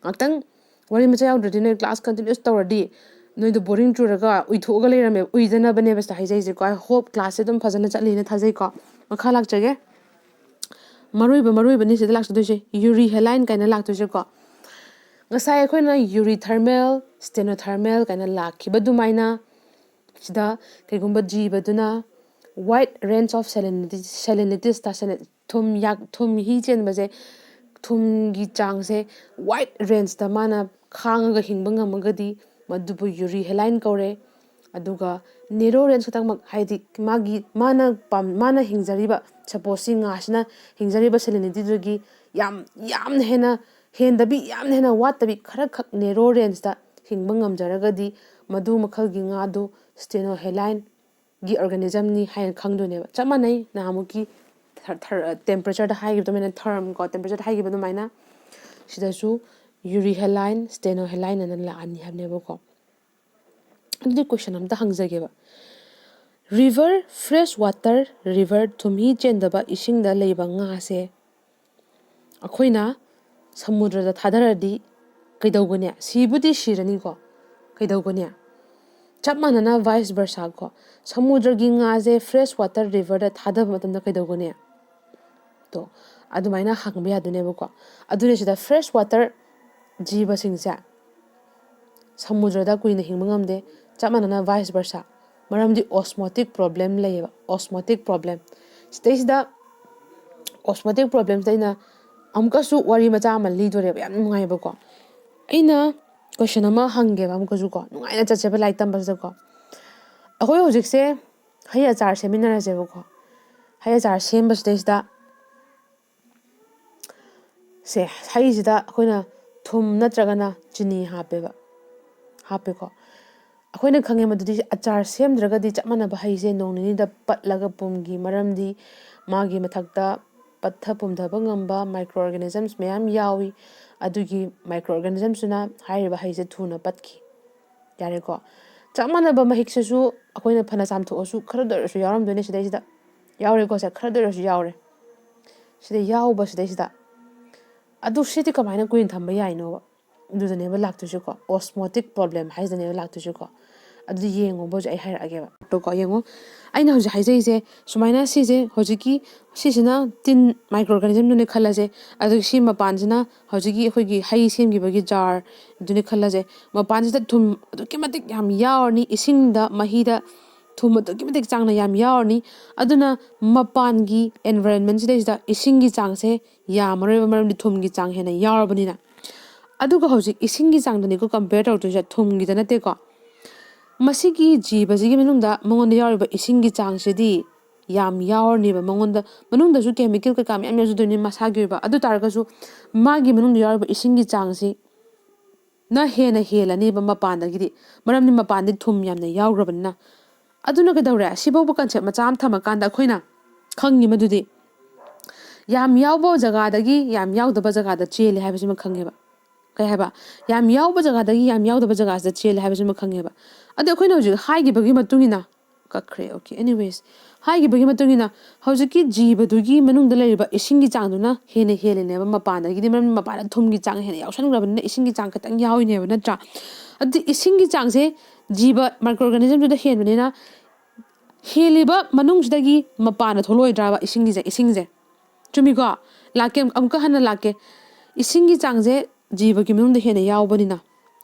ꯉꯥꯛꯇꯪ ꯋꯥꯔꯤ ꯃꯆꯥ ꯌꯥꯎꯗ꯭ꯔꯗꯤ ꯅꯣꯏ ꯀ꯭ꯂꯥꯁ ꯀꯟꯇꯤꯅ꯭ꯌꯨꯁ ꯇꯧꯔꯗꯤ ꯅꯣꯏꯗꯣ ꯕꯣꯔꯤꯡ ꯆꯨꯔꯒ ꯎꯏꯊꯣꯛꯑꯒ ꯂꯩꯔꯝꯃꯦ꯫ ꯎꯏꯗꯅꯕꯅꯦꯕ ꯁꯤꯗ ꯍꯥꯏꯖꯩꯁꯦꯀꯣ꯫ I hope ꯀ꯭ꯂꯥꯁꯁꯦ ꯑꯗꯨꯝ ꯐꯖꯅ ꯆꯠꯂꯤꯅ ꯊꯥꯖꯩꯀꯣ꯫ ꯃꯈꯥ ꯂꯥꯛꯆꯒꯦ꯫ ꯃꯔꯨ ꯑꯣꯏꯕ, ꯃꯔꯨ ꯑꯣꯏꯕꯅꯤ ꯁꯤꯗ ꯂꯥꯛꯆꯗꯣꯏꯁꯦ, ꯌꯨꯔꯤ ꯍꯦꯂꯥꯏꯟ ꯀꯥꯏꯅ ꯂꯥꯛꯇꯣꯏꯁꯦꯀꯣ꯫ ꯉꯁꯥꯏ ꯑꯩꯈꯣꯏꯅ ꯌꯨꯔꯤ ꯊꯔꯃꯦꯜ, ꯁ꯭ꯇꯦꯅꯣ ꯊꯔꯃꯦꯜ ꯀꯥꯏꯅ ꯂꯥꯛꯈꯤꯕ ꯑꯗꯨꯃꯥꯏꯅ, ꯁꯤꯗ ꯀꯩꯒꯨꯝꯕ ꯖꯤꯕꯗꯨꯅ wide range of salinity, salinities ꯇꯥꯁꯜꯂꯦ꯫ ꯊꯨꯝ ꯌꯥꯛ-, ꯊꯨꯝ ꯃꯍꯤ ꯆꯦꯟꯕꯁꯦ, ꯊꯨꯝꯒꯤ ꯆꯥꯡꯁꯦ wide rangeꯇ ꯃꯥꯅ ꯈꯥꯡꯉꯒ ꯍꯤꯡꯕ ꯉꯝꯃꯒꯗꯤ ꯃꯗꯨꯕꯨ ꯌꯨꯔꯤ ꯍꯦꯂꯥꯏꯟ ꯀꯧꯔꯦ꯫ ꯑꯗꯨꯒ ꯅꯦꯔꯣ ꯔꯦꯟꯖ ꯈꯛꯇꯃꯛ, ꯍꯥꯏꯗꯤ ꯃꯥꯒꯤ, ꯃꯥꯅ ꯄꯥꯝ-, ꯃꯥꯅ ꯍꯤꯡꯖꯔꯤꯕ, ꯁꯄꯣꯁ ꯁꯤ ꯉꯥꯁꯤꯅ ꯍꯤꯡꯖꯔꯤꯕ ꯁꯦꯂꯤꯅꯤꯇꯤꯗꯨꯒꯤ ꯌꯥꯝ, ꯌꯥꯝꯅ ꯍꯦꯟꯅ ꯍꯦꯟꯗꯕꯤ, ꯌꯥꯝꯅ ꯍꯦꯟꯅ ꯋꯥꯠꯇꯕꯤ, ꯈꯔꯈꯛ ꯅꯦꯔꯣ ꯔꯦꯟꯖꯇ ꯍꯤꯡꯕ ꯉꯝꯖꯔꯒꯗꯤ ꯃꯗꯨ ꯃꯈꯜꯒꯤ ꯉꯥꯗꯨ ꯁ꯭ꯇꯦꯅꯣ ꯍꯦꯂꯥꯏꯟꯒꯤ ꯑꯣꯔꯒꯥꯅꯤꯖꯝꯅꯤ ꯍꯥꯏꯅ ꯈꯪꯗꯣꯏꯅꯦꯕ꯫ ꯆꯞ ꯃꯥꯟꯅꯩ ꯅꯍꯥꯟꯃꯨꯛꯀꯤ ꯊꯔ-, ꯊꯔ-, ꯇꯦꯝꯄꯔꯦꯆꯔꯗ ꯍꯥꯏꯈꯤꯕ ꯑꯗꯨꯃꯥꯏꯅ, ꯊꯔꯝ ꯀꯣ, ꯇꯦꯝꯄꯔꯦꯆꯔꯗ ꯍꯥꯏꯈꯤꯕ ꯑꯗꯨꯃꯥꯏꯅ ꯁꯤꯗꯁꯨ ꯌꯨꯔꯤ ꯍꯦꯂꯥꯏꯟ, ꯁ꯭ꯇꯦꯅꯣ ꯍꯦꯂꯥꯏꯟ ꯑꯅ ꯂꯥꯛꯑꯅꯤ ꯍꯥꯏꯕꯅꯦꯕꯀꯣ꯫ ꯑꯗꯨꯗꯤ ꯀꯣꯏꯁꯟ ꯑꯝꯇ ꯍꯪꯖꯒꯦꯕ꯫ ꯔꯤꯚꯔ, ꯐ꯭ꯔꯦꯁ ꯋꯥꯇꯔ ꯔꯤꯚꯔ, ꯊꯨꯝꯍꯤ ꯆꯦꯟꯗꯕ ꯏꯁꯤꯡꯗ ꯂꯩꯕ ꯉꯥꯁꯦ ꯑꯩꯈꯣꯏꯅ ꯁꯃꯨꯗ꯭ꯔꯗ ꯊꯥꯗꯔꯗꯤ ꯀꯩꯗꯧꯒꯅꯤ? ꯁꯤꯕꯨꯗꯤ ꯁꯤꯔꯅꯤꯀꯣ꯫ ꯀꯩꯗꯧꯒꯅꯤ? ꯆꯞ ꯃꯥꯟꯅꯅ vice versa ꯀꯣ꯫ ꯁꯃꯨꯗ꯭ꯔꯒꯤ ꯉꯥꯁꯦ ꯐ꯭ꯔꯦꯁ ꯋꯥꯇꯔ ꯔꯤꯚꯔꯗ ꯊꯥꯗꯕ ꯃꯇꯝꯗ ꯀꯩꯗꯧꯒꯅꯤ? ꯇꯣ, ꯑꯗꯨꯃꯥꯏꯅ ꯍꯪꯕ ꯌꯥꯗꯣꯏꯅꯦꯕꯀꯣ꯫ ꯑꯗꯨꯅ ꯁꯤꯗ ꯐ꯭ꯔꯦꯁ ꯋꯥꯇꯔ ꯖꯤꯕꯁꯤꯡꯁꯦ ꯁꯃꯨꯗ꯭ꯔꯗ ꯀꯨꯏꯅ ꯍꯤꯡꯕ ꯉꯝꯗꯦ꯫ ꯆꯞ ꯃꯥꯟꯅꯅ vice versa꯫ ꯃꯔꯝꯗꯤ osmotic problem ꯂꯩꯌꯦꯕ, osmotic problem꯫ ꯁꯤꯗꯩꯁꯤꯗ osmotic problemꯁꯤꯗ ꯑꯩꯅ ꯑꯃꯨꯛꯀꯁꯨ ꯋꯥꯔꯤ ꯃꯆꯥ ꯑꯃ ꯂꯤꯗꯣꯔꯦꯕ, ꯌꯥꯝ ꯅꯨꯡꯉꯥꯏꯕꯀꯣ꯫ ꯑꯩꯅ question ꯑꯃ ꯍꯪꯒꯦꯕ ꯑꯃꯨꯛꯀꯁꯨ ꯀꯣ, ꯅꯨꯡꯉꯥꯏꯅ ꯆꯠꯁꯦꯕ ꯂꯥꯏꯔꯤꯛ ꯇꯝꯕꯁꯤꯗꯀꯣ꯫ ꯑꯩꯈꯣꯏ ꯍꯧꯖꯤꯛꯁꯦ ꯍꯩ ꯑꯆꯥꯔ ꯁꯦꯝꯃꯤꯟꯅꯔꯁꯦꯕꯀꯣ꯫ ꯍꯩ ꯑꯆꯥꯔ ꯁꯦꯝꯕꯁꯤꯗꯩꯁꯤꯗ ꯁꯦ, ꯍꯩꯁꯤꯗ ꯑꯩꯈꯣꯏꯅ ꯊꯨꯝ ꯅꯠꯇ꯭ꯔꯒꯅ ꯆꯤꯅꯤ ꯍꯥꯞꯄꯦꯕ, ꯍꯥꯞꯄꯦꯀꯣ꯫ ꯑꯩꯈꯣꯏꯅ ꯈꯪꯉꯦ ꯃꯗꯨꯗꯤ ꯑꯆꯥꯔ ꯁꯦꯝꯗ꯭ꯔꯒꯗꯤ ꯆꯞ ꯃꯥꯟꯅꯕ ꯍꯩꯁꯦ ꯅꯣꯡ ꯅꯤꯅꯤꯗ ꯄꯠꯂꯒ ꯄꯨꯝꯈꯤ꯫ ꯃꯔꯝꯗꯤ ꯃꯥꯒꯤ ꯃꯊꯛꯇ ꯄꯠꯊ ꯄꯨꯝꯊꯕ ꯉꯝꯕ microorganisms ꯃꯌꯥꯝ ꯌꯥꯎꯏ꯫ ꯑꯗꯨꯒꯤ microorganismꯁꯤꯅ ꯍꯥꯏꯔꯤꯕ ꯍꯩꯁꯦ ꯊꯨꯅ ꯄꯠꯈꯤ꯫ ꯌꯥꯔꯦꯀꯣ꯫ ꯆꯞ ꯃꯥꯟꯅꯕ ꯃꯍꯤꯛꯁꯤꯁꯨ ꯑꯩꯈꯣꯏꯅ ꯐꯅ ꯆꯥꯝꯊꯣꯛꯑꯁꯨ ꯈꯔꯗ ꯑꯣꯏꯔꯁꯨ ꯌꯥꯎꯔꯝꯗꯣꯏꯅꯦ ꯁꯤꯗꯩꯁꯤꯗ꯫ ꯌꯥꯎꯔꯦꯀꯣ ꯁꯦ, ꯈꯔꯗ ꯑꯣꯏꯔꯁꯨ ꯌꯥꯎꯔꯦ꯫ ꯁꯤꯗ ꯌꯥꯎꯕ ꯁꯤꯗꯩꯁꯤꯗ꯫ ꯑꯗꯨ ꯁꯤꯗꯤ ꯀꯃꯥꯏꯅ ꯀꯨꯏꯅ ꯊꯝꯕ ꯌꯥꯏꯅꯣꯕ? ꯑꯗꯨꯗꯅꯦꯕ ꯂꯥꯛꯇꯣꯏꯁꯦꯀꯣ, osmotic problem ꯍꯥꯏꯁꯤꯗꯅꯦꯕ ꯂꯥꯛꯇꯣꯏꯁꯦꯀꯣ꯫ ꯑꯗꯨꯗꯤ ꯌꯦꯡꯉꯣꯕ ꯍꯧꯖꯤꯛ ꯑꯩ ꯍꯥꯏꯔꯛꯑꯒꯦꯕ꯫ ꯀꯣ, ꯌꯦꯡꯉꯣ, ꯑꯩꯅ ꯍꯧꯖꯤꯛ ꯍꯥꯏꯖꯩꯁꯦ ꯁꯨꯃꯥꯏꯅ, ꯁꯤꯁꯦ ꯍꯧꯖꯤꯛꯀꯤ, ꯁꯤꯁꯤꯅ ꯇꯤꯟ microorganismꯗꯨꯅꯦ ꯈꯜꯂꯁꯦ꯫ ꯑꯗꯨꯒ ꯁꯤ ꯃꯄꯥꯟꯁꯤꯅ ꯍꯧꯖꯤꯛꯀꯤ ꯑꯩꯈꯣꯏꯒꯤ ꯍꯩ ꯁꯦꯝꯈꯤꯕꯒꯤ jarꯗꯨꯅꯦ ꯈꯜꯂꯁꯦ꯫ ꯃꯄꯥꯟꯁꯤꯗ ꯊꯨꯝ ꯑꯗꯨꯛꯀꯤ ꯃꯇꯤꯛ ꯌꯥꯝ ꯌꯥꯎꯔꯅꯤ, ꯏꯁꯤꯡꯗ, ꯃꯍꯤꯗ ꯊꯨꯝ ꯑꯗꯨꯛꯀꯤ ꯃꯇꯤꯛ ꯆꯥꯡꯅ ꯌꯥꯝ ꯌꯥꯎꯔꯅꯤ꯫ ꯑꯗꯨꯅ ꯃꯄꯥꯟꯒꯤ environmentꯁꯤꯗꯩꯁꯤꯗ ꯏꯁꯤꯡꯒꯤ ꯆꯥꯡꯁꯦ ꯌꯥꯝꯃꯔꯣꯏꯕ, ꯃꯔꯝꯗꯤ ꯊꯨꯝꯒꯤ ꯆꯥꯡ ꯍꯦꯟꯅ ꯌꯥꯎꯔꯕꯅꯤꯅ꯫ ꯑꯗꯨꯒ ꯍꯧꯖꯤꯛ ꯏꯁꯤꯡꯒꯤ ꯆꯥꯡꯗꯅꯤꯀꯣ compare ꯇꯧꯔꯛꯇꯣꯏꯁꯦ, ꯊꯨꯝꯒꯤꯗ ꯅꯠꯇꯦꯀꯣ꯫ ꯃꯁꯤꯒꯤ ꯖꯤꯕꯁꯤꯒꯤ ꯃꯅꯨꯡꯗ ꯃꯉꯣꯟꯗ ꯌꯥꯎꯔꯤꯕ ꯏꯁꯤꯡꯒꯤ ꯆꯥꯡꯁꯤꯗꯤ ꯌꯥꯝ ꯌꯥꯎꯔꯅꯦꯕ꯫ ꯃꯉꯣꯟꯗ, ꯃꯅꯨꯡꯗꯁꯨ chemical ꯀꯩꯀꯥ ꯃꯌꯥꯝ ꯌꯥꯎꯖꯗꯣꯏꯅꯤ ꯃꯁꯥꯒꯤ ꯑꯣꯏꯕ꯫ ꯑꯗꯨ ꯇꯥꯔꯒꯁꯨ ꯃꯥꯒꯤ ꯃꯅꯨꯡꯗ ꯌꯥꯎꯔꯤꯕ ꯏꯁꯤꯡꯒꯤ ꯆꯥꯡꯁꯤ ꯅ ꯍꯦꯟꯅ ꯍꯦꯜꯂꯅꯦꯕ ꯃꯄꯥꯟꯗꯒꯤꯗꯤ, ꯃꯔꯝꯗꯤ ꯃꯄꯥꯟꯗꯤ ꯊꯨꯝ ꯌꯥꯝꯅ ꯌꯥꯎꯈ꯭ꯔꯕꯅꯤꯅ꯫ ꯑꯗꯨꯅ ꯀꯩꯗꯧꯔꯦ? ꯁꯤꯐꯥꯎꯕ concept ꯃꯆꯥ ꯑꯃ ꯊꯝꯃꯀꯥꯟꯗ ꯑꯩꯈꯣꯏꯅ ꯈꯪꯉꯤ ꯃꯗꯨꯗꯤ ꯌꯥꯝ ꯌꯥꯎꯕ ꯖꯒꯥꯗꯒꯤ ꯌꯥꯝ ꯌꯥꯎꯗꯕ ꯖꯒꯥꯗ ꯆꯦꯜꯂꯦ ꯍꯥꯏꯕꯁꯤꯃ ꯈꯪꯉꯦꯕ꯫ ꯀꯩ ꯍꯥꯏꯕ? ꯌꯥꯝ ꯌꯥꯎꯕ ꯖꯒꯥꯗꯒꯤ ꯌꯥꯝ ꯌꯥꯎꯗꯕ ꯖꯒꯥꯁꯤꯗ ꯆꯦꯜꯂꯦ ꯍꯥꯏꯕꯁꯤꯃ ꯈꯪꯉꯦꯕ꯫ ꯑꯗꯣ ꯑꯩꯈꯣꯏꯅ ꯍꯧꯖꯤꯛ ꯍꯥꯏꯈꯤꯕꯒꯤ ꯃꯇꯨꯡ ꯏꯟꯅ, ꯀꯛꯈ꯭ꯔꯦ, okay, anyways, ꯍꯥꯏꯈꯤꯕꯒꯤ ꯃꯇꯨꯡ ꯏꯟꯅ ꯍꯧꯖꯤꯛꯀꯤ ꯖꯤꯕꯗꯨꯒꯤ ꯃꯅꯨꯡꯗ ꯂꯩꯔꯤꯕ ꯏꯁꯤꯡꯒꯤ ꯆꯥꯡꯗꯨꯅ ꯍꯦꯟꯅ ꯍꯦꯜꯂꯤꯅꯦꯕ ꯃꯄꯥꯟꯗꯒꯤꯗꯤ, ꯃꯔꯝꯗꯤ ꯃꯄꯥꯟꯗ ꯊꯨꯝꯒꯤ ꯆꯥꯡ ꯍꯦꯟꯅ ꯌꯥꯎꯁꯟꯈ꯭ꯔꯕꯅꯤꯅ ꯏꯁꯤꯡꯒꯤ ꯆꯥꯡ ꯈꯤꯇꯪ ꯌꯥꯎꯔꯤꯅꯦꯕ, ꯅꯠꯇ꯭ꯔꯥ? ꯑꯗꯨꯗꯤ ꯏꯁꯤꯡꯒꯤ ꯆꯥꯡꯁꯦ ꯖꯤꯕ microorganismꯗꯨꯗ ꯍꯦꯟꯕꯅꯤꯅ ꯍꯦꯜꯂꯤꯕ ꯃꯅꯨꯡꯁꯤꯗꯒꯤ ꯃꯄꯥꯟꯗ ꯊꯣꯛꯂꯛꯑꯣꯏꯗ꯭ꯔꯕ ꯏꯁꯤꯡꯒꯤꯁꯦ, ꯏꯁꯤꯡꯁꯦ? ꯆꯨꯝꯃꯤꯀꯣ? ꯂꯥꯛꯀꯦ, ꯑꯃꯨꯛꯀ ꯍꯟꯅ ꯂꯥꯛꯀꯦ꯫ ꯏꯁꯤꯡꯒꯤ ꯆꯥꯡꯁꯦ ꯖꯤꯕꯒꯤ ꯃꯅꯨꯡꯗ ꯍꯦꯟꯅ ꯌꯥꯎꯕꯅꯤꯅ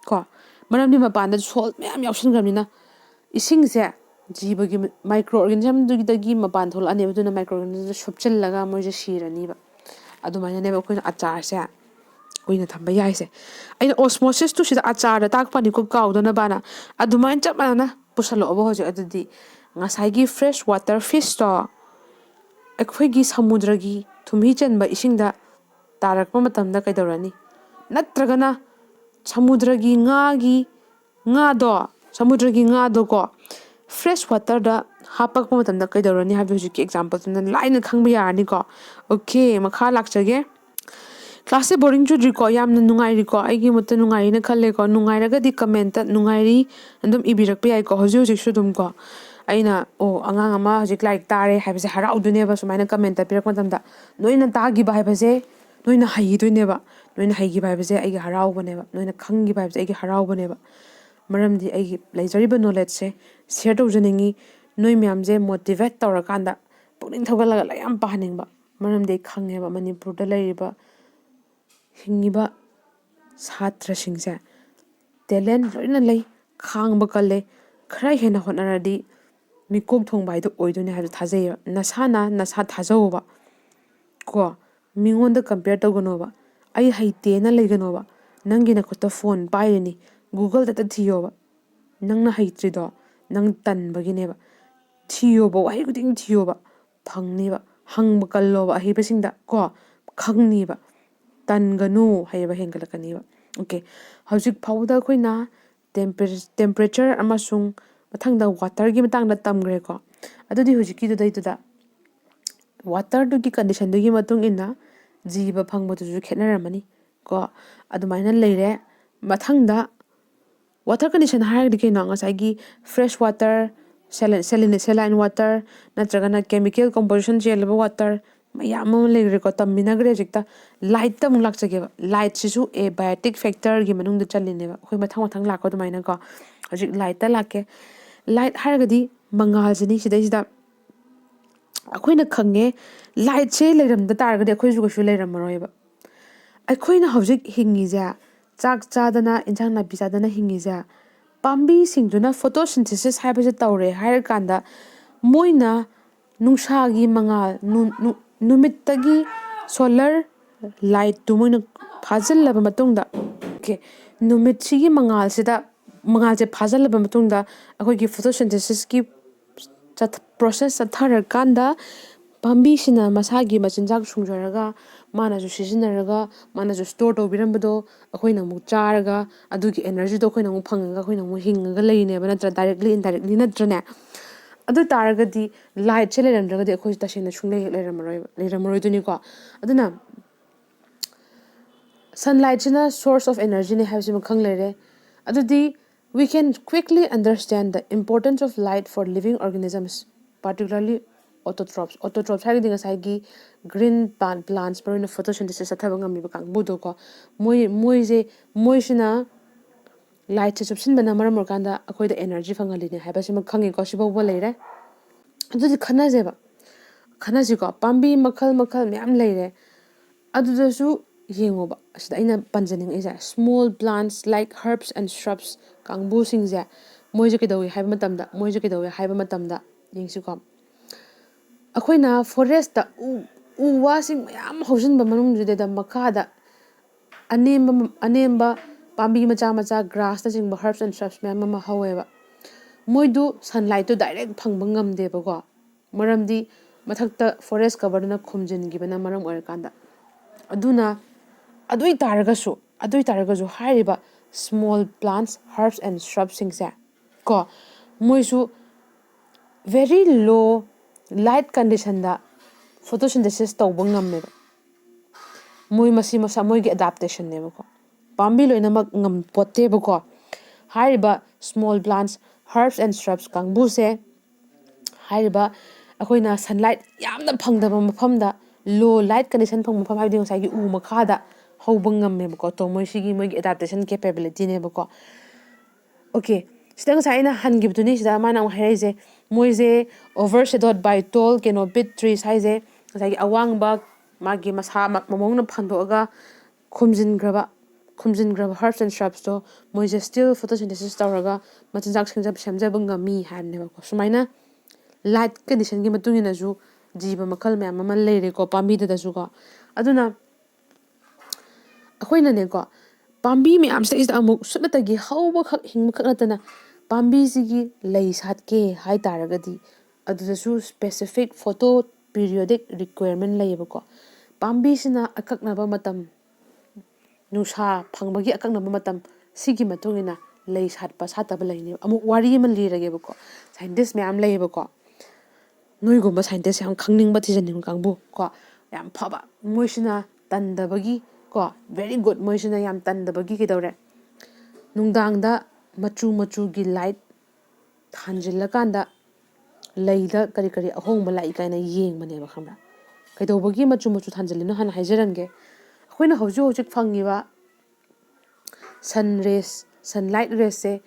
ꯀꯣ, ꯃꯔꯝꯗꯤ ꯃꯄꯥꯟꯗ salt ꯃꯌꯥꯝ ꯌꯥꯎꯁꯟꯈ꯭ꯔꯕꯅꯤꯅ ꯏꯁꯤꯡꯁꯦ ꯖꯤꯕꯒꯤ ꯃꯥꯏꯀ꯭ꯔꯣ ꯑꯣꯔꯒꯥꯅꯤꯖꯝꯗꯨꯗꯒꯤ ꯃꯄꯥꯟ ꯊꯣꯛꯂꯛꯑꯅꯦꯕ꯫ ꯑꯗꯨꯅ ꯃꯥꯏꯀ꯭ꯔꯣ ꯑꯣꯔꯒꯥꯅꯤꯖꯝꯗ ꯁꯨꯞꯆꯤꯜꯂꯒ ꯃꯣꯏꯁꯦ ꯁꯤꯔꯅꯤꯕ꯫ ꯑꯗꯨꯃꯥꯏꯅꯅꯦꯕ ꯑꯩꯈꯣꯏꯅ ꯑꯆꯥꯔꯁꯦ ꯀꯨꯏꯅ ꯊꯝꯕ ꯌꯥꯏꯁꯦ꯫ ꯑꯩꯅ ꯑꯣꯁꯃꯣꯁꯤꯁꯇꯨ ꯁꯤꯗ ꯑꯆꯥꯔꯗ ꯇꯥꯛꯄꯅꯤꯀꯣ, ꯀꯥꯎꯗꯅꯕꯅ꯫ ꯑꯗꯨꯃꯥꯏꯅ ꯆꯞ ꯃꯥꯟꯅꯅ ꯄꯨꯁꯜꯂꯛꯑꯣꯕ ꯍꯧꯖꯤꯛ꯫ ꯑꯗꯨꯗꯤ ꯉꯁꯥꯏꯒꯤ ꯐ꯭ꯔꯦꯁ ꯋꯥꯇꯔ ꯐꯤꯁꯇꯣ ꯑꯩꯈꯣꯏꯒꯤ ꯁꯃꯨꯗ꯭ꯔꯒꯤ ꯊꯨꯝꯍꯤ ꯆꯟꯕ ꯏꯁꯤꯡꯗ ꯇꯥꯔꯛꯄ ꯃꯇꯝꯗ ꯀꯩꯗꯧꯔꯅꯤ? ꯅꯠꯇ꯭ꯔꯒꯅ ꯁꯃꯨꯗ꯭ꯔꯒꯤ ꯉꯥꯒꯤ, ꯉꯥꯗꯣ, ꯁꯃꯨꯗ꯭ꯔꯒꯤ ꯉꯥꯗꯣꯀꯣ, ꯐ꯭ꯔꯦꯁ ꯋꯥꯇꯔꯗ ꯍꯥꯞꯄꯛꯄ ꯃꯇꯝꯗ ꯀꯩꯗꯧꯔꯅꯤ ꯍꯥꯏꯕꯗꯨ ꯍꯧꯖꯤꯛꯀꯤ ꯑꯦꯛꯖꯥꯝꯄꯜꯗꯨꯅ ꯂꯥꯏꯅ ꯈꯪꯕ ꯌꯥꯔꯅꯤꯀꯣ꯫ ꯑꯣꯀꯦ, ꯃꯈꯥ ꯂꯥꯛꯆꯒꯦ꯫ ꯀ꯭ꯂꯥꯁꯁꯦ ꯕꯣꯔꯤꯡ ꯆꯨꯗ꯭ꯔꯤꯀꯣ? ꯌꯥꯝꯅ ꯅꯨꯡꯉꯥꯏꯔꯤꯀꯣ? ꯑꯩꯒꯤ ꯃꯣꯠꯇ ꯅꯨꯡꯉꯥꯏꯔꯤꯅ ꯈꯜꯂꯦꯀꯣ꯫ ꯅꯨꯡꯉꯥꯏꯔꯒꯗꯤ ꯀꯃꯦꯟꯇ "ꯅꯨꯡꯉꯥꯏꯔꯤ" ꯑꯗꯨꯝ ꯏꯕꯤꯔꯛꯄ ꯌꯥꯏꯀꯣ, ꯍꯧꯖꯤꯛ ꯍꯧꯖꯤꯛꯁꯨ ꯑꯗꯨꯝ ꯀꯣ꯫ ꯑꯩꯅ, "ꯑꯣ, ꯑꯉꯥꯡ ꯑꯃ ꯍꯧꯖꯤꯛ ꯂꯥꯏꯔꯤꯛ ꯇꯥꯔꯦ" ꯍꯥꯏꯕꯁꯦ ꯍꯔꯥꯎꯗꯣꯏꯅꯦꯕ ꯁꯨꯃꯥꯏꯅ ꯀꯃꯦꯟꯇ ꯄꯤꯔꯛꯄ ꯃꯇꯝꯗ꯫ ꯅꯣꯏꯅ ꯇꯥꯈꯤꯕ ꯍꯥꯏꯕꯁꯦ ꯅꯣꯏꯅ ꯍꯩꯈꯤꯗꯣꯏꯅꯦꯕ꯫ ꯅꯣꯏꯅ ꯍꯩꯈꯤꯕ ꯍꯥꯏꯕꯁꯦ ꯑꯩꯒꯤ ꯍꯔꯥꯎꯕꯅꯦꯕ꯫ ꯅꯣꯏꯅ ꯈꯪꯈꯤꯕ ꯍꯥꯏꯕꯁꯦ ꯑꯩꯒꯤ ꯍꯔꯥꯎꯕꯅꯦꯕ꯫ ꯃꯔꯝꯗꯤ ꯑꯩꯒꯤ ꯂꯩꯖꯔꯤꯕ ꯅꯣꯂꯦꯖꯁꯦ ꯁꯤꯌꯔ ꯇꯧꯖꯅꯤꯡꯉꯤ꯫ ꯅꯣꯏ ꯃꯌꯥꯝꯁꯦ ꯃꯣꯇꯤꯚꯦꯠ ꯇꯧꯔꯀꯥꯟꯗ ꯄꯨꯛꯅꯤꯡ ꯊꯧꯒꯠꯂꯒ ꯂꯥꯏꯔꯤꯛ ꯌꯥꯝ ꯄꯥꯍꯟꯅꯤꯡꯕ꯫ ꯃꯔꯝꯗꯤ ꯑꯩ ꯈꯪꯉꯦꯕ ꯃꯅꯤꯄꯨꯔꯗ ꯂꯩꯔꯤꯕ ꯍꯤꯡꯉꯤꯕ ꯁꯥꯇ꯭ꯔꯁꯤꯡꯁꯦ ꯇꯦꯂꯦꯟ ꯂꯣꯏꯅ ꯂꯩ, ꯈꯥꯡꯕ ꯀꯜꯂꯦ꯫ ꯈꯔ ꯍꯦꯟꯅ ꯍꯣꯠꯅꯔꯗꯤ ꯃꯤꯀꯣꯛ ꯊꯣꯡꯕ ꯍꯥꯏꯗꯣ ꯑꯣꯏꯗꯣꯏꯅꯦ ꯍꯥꯏꯕꯗꯣ ꯊꯥꯖꯩꯌꯦꯕ꯫ ꯅꯁꯥꯅ ꯅꯁꯥ ꯊꯥꯖꯧꯕ ꯀꯣ꯫ ꯃꯤꯉꯣꯟꯗ ꯀꯝꯄꯤꯌꯔ ꯇꯧꯒꯅꯣꯕ꯫ "ꯑꯩ ꯍꯩꯇꯦꯅ" ꯂꯩꯒꯅꯣꯕ꯫ ꯅꯪꯒꯤ ꯅꯈꯨꯠꯇ ꯐꯣꯟ ꯄꯥꯏꯔꯤꯅꯤ, ꯒꯨꯒꯜꯗꯇ ꯊꯤꯌꯣꯕ꯫ ꯅꯪꯅ ꯍꯩꯇ꯭ꯔꯤꯗꯣ ꯅꯪ ꯇꯟꯕꯒꯤꯅꯦꯕ꯫ ꯊꯤꯌꯣꯕ, ꯋꯥꯍꯩ ꯈꯨꯗꯤꯡ ꯊꯤꯌꯣꯕ, ꯐꯪꯅꯤꯕ꯫ ꯍꯪꯕ ꯀꯜꯂꯣꯕ ꯑꯍꯩꯕꯁꯤꯡꯗ ꯀꯣ, ꯈꯪꯅꯤꯕ꯫ ꯇꯟꯒꯅꯨ, ꯍꯩꯕ ꯍꯦꯟꯒꯠꯂꯛꯀꯅꯤꯕ꯫ ꯑꯣꯀꯦ, ꯍꯧꯖꯤꯛ ꯐꯥꯎꯕꯗ ꯑꯩꯈꯣꯏꯅ ꯇꯦꯝꯄꯔꯦꯆꯔ ꯑꯃꯁꯨꯡ ꯃꯊꯪꯗ ꯋꯥꯇꯔꯒꯤ ꯃꯇꯥꯡꯗ ꯇꯝꯈ꯭ꯔꯦꯀꯣ꯫ ꯑꯗꯨꯗꯤ ꯍꯧꯖꯤꯛꯀꯤꯗꯨꯗꯩꯗꯨꯗ ꯋꯥꯇꯔꯗꯨꯒꯤ ꯀꯟꯗꯤꯁꯟꯗꯨꯒꯤ ꯃꯇꯨꯡ ꯏꯟꯅ ꯖꯤꯕ ꯐꯪꯕꯗꯨꯁꯨ ꯈꯦꯠꯅꯔꯝꯃꯅꯤ ꯀꯣ꯫ ꯑꯗꯨꯃꯥꯏꯅ ꯂꯩꯔꯦ꯫ ꯃꯊꯪꯗ ꯋꯥꯇꯔ ꯀꯟꯗꯤꯁꯟ ꯍꯥꯏꯔꯒꯗꯤ ꯀꯩꯅꯣ? ꯉꯁꯥꯏꯒꯤ ꯐ꯭ꯔꯦꯁ ꯋꯥꯇꯔ, ꯁꯦꯂꯥꯏꯟ ꯋꯥꯇꯔ, ꯅꯠꯇ꯭ꯔꯒꯅ ꯀꯦꯃꯤꯀꯦꯜ ꯀꯣꯝꯄꯣꯖꯤꯁꯟ ꯆꯦꯜꯂꯕ ꯋꯥꯇꯔ, ꯃꯌꯥꯝ ꯑꯃ ꯂꯩꯈ꯭ꯔꯦꯀꯣ꯫ ꯇꯝꯃꯤꯟꯅꯈ꯭ꯔꯦ꯫ ꯍꯧꯖꯤꯛꯇ ꯂꯥꯏꯠꯇ ꯑꯃꯨꯛ ꯂꯥꯛꯆꯒꯦꯕ꯫ ꯂꯥꯏꯠꯁꯤꯁꯨ ꯑꯦꯕꯥꯏꯑꯣꯇꯤꯛ ꯐꯦꯛꯇꯔꯒꯤ ꯃꯅꯨꯡꯗ ꯆꯜꯂꯤꯅꯦꯕ꯫ ꯑꯩꯈꯣꯏ ꯃꯊꯪ ꯃꯊꯪ ꯂꯥꯛꯀꯣ ꯑꯗꯨꯃꯥꯏꯅꯀꯣ꯫ ꯍꯧꯖꯤꯛ ꯂꯥꯏꯠꯇ ꯂꯥꯛꯀꯦ꯫ ꯂꯥꯏꯠ ꯍꯥꯏꯔꯒꯗꯤ ꯃꯉꯥꯜꯁꯤꯅꯤ꯫ ꯁꯤꯗꯩꯁꯤꯗ ꯑꯩꯈꯣꯏꯅ ꯈꯪꯉꯦ, ꯂꯥꯏꯠꯁꯦ ꯂꯩꯔꯝꯗ ꯇꯥꯔꯒꯗꯤ ꯑꯩꯈꯣꯏꯁꯨ ꯀꯩꯁꯨ ꯂꯩꯔꯝꯃꯔꯣꯏꯕ꯫ ꯑꯩꯈꯣꯏꯅ ꯍꯧꯖꯤꯛ ꯍꯤꯡꯉꯤꯁꯦ, ꯆꯥꯛ ꯆꯥꯗꯅ, ꯏꯟꯁꯥꯡ ꯅꯥꯄꯤ ꯆꯥꯗꯅ ꯍꯤꯡꯉꯤꯁꯦ, ꯄꯥꯝꯕꯤꯁꯤꯡꯗꯨꯅ photosynthesis ꯍꯥꯏꯕꯁꯦ ꯇꯧꯔꯦ ꯍꯥꯏꯔꯀꯥꯟꯗ, ꯃꯣꯏꯅ ꯅꯨꯡꯁꯥꯒꯤ ꯃꯉꯥꯜ, ꯅꯨ- ꯅꯨ- ꯅꯨꯃꯤꯠꯇꯒꯤ solar lightꯇꯨ ꯃꯣꯏꯅ ꯐꯥꯖꯤꯜꯂꯕ ꯃꯇꯨꯡꯗ, okay, ꯅꯨꯃꯤꯠꯁꯤꯒꯤ ꯃꯉꯥꯜꯁꯤꯗ, ꯃꯉꯥꯜꯁꯦ ꯐꯥꯖꯤꯜꯂꯕ ꯃꯇꯨꯡꯗ, ꯑꯩꯈꯣꯏꯒꯤ photosynthesisꯀꯤ ꯆꯠ- process ꯆꯠꯊꯔꯀꯥꯟꯗ, ꯄꯥꯝꯕꯤꯁꯤꯅ ꯃꯁꯥꯒꯤ ꯃꯆꯤꯟꯖꯥꯛ ꯁꯨꯡꯖꯔꯒ, ꯃꯥꯅꯁꯨ ꯁꯤꯖꯤꯟꯅꯔꯒ, ꯃꯥꯅꯁꯨ store ꯇꯧꯕꯤꯔꯝꯕꯗꯣ ꯑꯩꯈꯣꯏꯅ ꯑꯃꯨꯛ ꯆꯥꯔꯒ, ꯑꯗꯨꯒꯤ energyꯗꯣ ꯑꯩꯈꯣꯏꯅ ꯑꯃꯨꯛ ꯐꯪꯉꯒ, ꯑꯩꯈꯣꯏꯅ ꯑꯃꯨꯛ ꯍꯤꯡꯉꯒ ꯂꯩꯔꯤꯅꯦꯕ, ꯅꯠꯇ꯭ꯔꯥ? Directly, indirectly, ꯅꯠꯇ꯭ꯔꯅꯦ? ꯑꯗꯨ ꯇꯥꯔꯒꯗꯤ, lightꯁꯦ ꯂꯩꯔꯝꯗ꯭ꯔꯒꯗꯤ ꯑꯩꯈꯣꯏꯁꯨ ꯇꯁꯦꯡꯅ ꯁꯨꯡꯂꯩ ꯍꯦꯛ ꯂꯩꯔꯝꯃꯔꯣꯏꯕ, ꯂꯩꯔꯝꯃꯔꯣꯏꯗꯣꯏꯅꯤꯀꯣ꯫ ꯑꯗꯨꯅ sunlightꯁꯤꯅ source of energyꯅꯦ ꯍꯥꯏꯕꯁꯤꯃ ꯈꯪ ꯂꯩꯔꯦ꯫ ꯑꯗꯨꯗꯤ, we can quickly understand the importance of light for living organisms, particularly autotrophs. Autotrophs ꯍꯥꯏꯔꯒꯗꯤ ꯉꯁꯥꯏꯒꯤ green plant, plants, ꯃꯔꯨꯑꯣꯏꯅ photosynthesis ꯆꯠꯊꯕ ꯉꯝꯃꯤꯕ ꯀꯥꯡꯕꯨꯗꯣꯀꯣ꯫ ꯃꯣꯏ, ꯃꯣꯏꯁꯦ, ꯃꯣꯏꯁꯤꯅ lightꯁꯦ ꯆꯨꯞꯁꯤꯟꯕꯅ ꯃꯔꯝ ꯑꯣꯏꯔꯀꯥꯟꯗ ꯑꯩꯈꯣꯏꯗ energy ꯐꯪꯍꯜꯂꯤꯅꯦ ꯍꯥꯏꯕꯁꯤꯃ ꯈꯪꯉꯤꯀꯣ꯫ ꯁꯤꯐꯥꯎꯕ ꯂꯩꯔꯦ꯫ ꯑꯗꯨꯗꯤ ꯈꯟꯅꯁꯦꯕ, ꯈꯟꯅꯁꯤꯀꯣ꯫ ꯄꯥꯝꯕꯤ ꯃꯈꯜ ꯃꯈꯜ ꯃꯌꯥꯝ ꯂꯩꯔꯦ, ꯑꯗꯨꯗꯁꯨ ꯌꯦꯡꯉꯣꯕ꯫ ꯑꯁꯤꯗ ꯑꯩꯅ ꯄꯟꯖꯅꯤꯡꯉꯛꯏꯁꯦ, small plants like herbs and shrubs ꯀꯥꯡꯕꯨꯁꯤꯡꯁꯦ, ꯃꯣꯏꯁꯦ ꯀꯩꯗꯧꯏ ꯍꯥꯏꯕ ꯃꯇꯝꯗ, ꯃꯣꯏꯁꯦ ꯀꯩꯗꯧꯏ ꯍꯥꯏꯕ ꯃꯇꯝꯗ, ꯌꯦꯡꯁꯤꯀꯣ꯫ ꯑꯩꯈꯣꯏꯅ forestꯇ ꯎ, ꯎ ꯋꯥꯁꯤꯡ ꯃꯌꯥꯝ ꯍꯧꯖꯤꯟꯕ ꯃꯅꯨꯡꯁꯤꯗ ꯃꯈꯥꯗ ꯑꯅꯦꯝꯕ, ꯑꯅꯦꯝꯕ ꯄꯥꯝꯕꯤ ꯃꯆꯥ ꯃꯆꯥ, grassꯅꯆꯤꯡꯕ, herbs and shrubs ꯃꯌꯥꯝ ꯑꯃ ꯍꯧꯋꯦꯕ꯫ ꯃꯣꯏꯗꯨ sunlightꯇꯨ direct ꯐꯪꯕ ꯉꯝꯗꯦꯕꯀꯣ, ꯃꯔꯝꯗꯤ ꯃꯊꯛꯇ forest coverꯗꯨꯅ ꯈꯨꯝꯖꯤꯟꯈꯤꯕꯅ ꯃꯔꯝ ꯑꯣꯏꯔꯀꯥꯟꯗ꯫ ꯑꯗꯨꯅ ꯑꯗꯨ ꯑꯣꯏ ꯇꯥꯔꯒꯁꯨ, ꯑꯗꯨ ꯑꯣꯏ ꯇꯥꯔꯒꯁꯨ ꯍꯥꯏꯔꯤꯕ small plants, herbs and shrubꯁꯤꯡꯁꯦ ꯀꯣ, ꯃꯣꯏꯁꯨ very low light conditionꯗ photosynthesis ꯇꯧꯕ ꯉꯝꯃꯦꯕ꯫ ꯃꯣꯏ ꯃꯁꯤ ꯃꯁꯥ ꯃꯣꯏꯒꯤ adaptationꯅꯦꯕꯀꯣ꯫ ꯄꯥꯝꯕꯤ ꯂꯣꯏꯅꯃꯛ ꯉꯝꯄꯣꯠꯇꯦꯕꯀꯣ꯫ ꯍꯥꯏꯔꯤꯕ small plants, herbs and shrubs ꯀꯥꯡꯕꯨꯁꯦ, ꯍꯥꯏꯔꯤꯕ ꯑꯩꯈꯣꯏꯅ sunlight ꯌꯥꯝꯅ ꯐꯪꯗꯕ ꯃꯐꯝꯗ, low light condition ꯐꯪꯕ ꯃꯐꯝ, ꯍꯥꯏꯕꯗꯤ ꯉꯁꯥꯏꯒꯤ ꯎ ꯃꯈꯥꯗ ꯍꯧꯕ ꯉꯝꯃꯦꯕꯀꯣ꯫ ꯇꯣ ꯃꯣꯏ ꯁꯤꯒꯤ ꯃꯣꯏꯒꯤ adaptation capabilityꯅꯦꯕꯀꯣ꯫ Okay, ꯁꯤꯗ ꯉꯁꯥꯏ ꯑꯩꯅ ꯍꯟꯈꯤꯕꯗꯨꯅꯤ, ꯁꯤꯗ ꯃꯥꯅ ꯑꯃꯨꯛ ꯍꯥꯏꯔꯛꯏꯁꯦ, ꯃꯣꯏꯁꯦ overshadowed by tall canopied trees ꯍꯥꯏꯁꯦ, ꯉꯁꯥꯏꯒꯤ ꯑꯋꯥꯡꯕ ꯃꯥꯒꯤ ꯃꯁꯥ ꯃ-, ꯃꯃꯧꯅ ꯐꯟꯗꯣꯛꯑꯒ ꯈꯨꯝꯖꯤꯟꯈ꯭ꯔꯕ, ꯈꯨꯝꯖꯤꯟꯈ꯭ꯔꯕ herbs and shrubsꯇꯣ ꯃꯣꯏꯁꯦ still photosynthesis ꯇꯧꯔꯒ ꯃꯆꯤꯟꯖꯥꯛ ꯁꯦꯝꯖꯕ ꯉꯝꯃꯤ ꯍꯥꯏꯕꯅꯦꯕꯀꯣ꯫ ꯁꯨꯃꯥꯏꯅ light conditionꯒꯤ ꯃꯇꯨꯡ ꯏꯟꯅꯁꯨ ꯖꯤꯕ ꯃꯈꯜ ꯃꯌꯥꯝ ꯑꯃ ꯂꯩꯔꯦꯀꯣ ꯄꯥꯝꯕꯤꯗꯨꯗꯁꯨꯀꯣ꯫ ꯑꯗꯨꯅ ꯑꯩꯈꯣꯏꯅꯅꯦꯀꯣ, ꯄꯥꯝꯕꯤ ꯃꯌꯥꯝꯁꯤꯗꯩꯁꯤꯗ ꯑꯃꯨꯛ ꯁꯨꯞꯅꯇꯒꯤ ꯍꯧꯕꯈꯛ ꯍꯤꯡꯕꯈꯛ ꯅꯠꯇꯅ ꯄꯥꯝꯕꯤꯁꯤꯒꯤ ꯂꯩ ꯁꯥꯠꯀꯦ ꯍꯥꯏ ꯇꯥꯔꯒꯗꯤ ꯑꯗꯨꯗꯁꯨ specific photo periodic requirement ꯂꯩꯌꯦꯕꯀꯣ꯫ ꯄꯥꯝꯕꯤꯁꯤꯅ ꯑꯀꯛꯅꯕ ꯃꯇꯝ, ꯅꯨꯡꯁꯥ ꯐꯪꯕꯒꯤ ꯑꯀꯛꯅꯕ ꯃꯇꯝ, ꯁꯤꯒꯤ ꯃꯇꯨꯡ ꯏꯟꯅ ꯂꯩ ꯁꯥꯠꯄ ꯁꯥꯠꯇꯕ ꯂꯩꯅꯦꯕ꯫ ꯑꯃꯨꯛ ꯋꯥꯔꯤ ꯑꯃ ꯂꯤꯔꯒꯦꯕꯀꯣ꯫ Scientist ꯃꯌꯥꯝ ꯂꯩꯌꯦꯕꯀꯣ, ꯅꯣꯏꯒꯨꯝꯕ scientist ꯌꯥꯝ ꯈꯪꯅꯤꯡꯕ ꯊꯤꯖꯅꯤꯡꯕ ꯀꯥꯡꯕꯨ ꯀꯣ, ꯌꯥꯝ ꯐꯕ, ꯃꯣꯏꯁꯤꯅ ꯇꯟꯗꯕꯒꯤ ꯀꯣ, very good, ꯃꯣꯏꯁꯤꯅ ꯌꯥꯝ ꯇꯟꯗꯕꯒꯤ ꯀꯩꯗꯧꯔꯦ, ꯅꯨꯡꯗꯥꯡꯗ ꯃꯆꯨ ꯃꯆꯨꯒꯤ light ꯊꯥꯟꯖꯤꯜꯂꯀꯥꯟꯗ ꯂꯩꯗ ꯀꯔꯤ ꯀꯔꯤ ꯑꯍꯣꯡꯕ ꯂꯥꯛꯏ ꯀꯥꯏꯅ ꯌꯦꯡꯕꯅꯦꯕ, ꯈꯪꯕ꯭ꯔꯥ? ꯀꯩꯗꯧꯕꯒꯤ ꯃꯆꯨ ꯃꯆꯨ ꯊꯥꯟꯖꯤꯜꯂꯤꯅꯣ ꯍꯥꯟꯅ ꯍꯥꯏꯖꯔꯝꯒꯦ꯫ ꯑꯩꯈꯣꯏꯅ ꯍꯧꯖꯤꯛ ꯍꯧꯖꯤꯛ ꯐꯪꯉꯤꯕ sun rays, sunlight raysꯁꯦ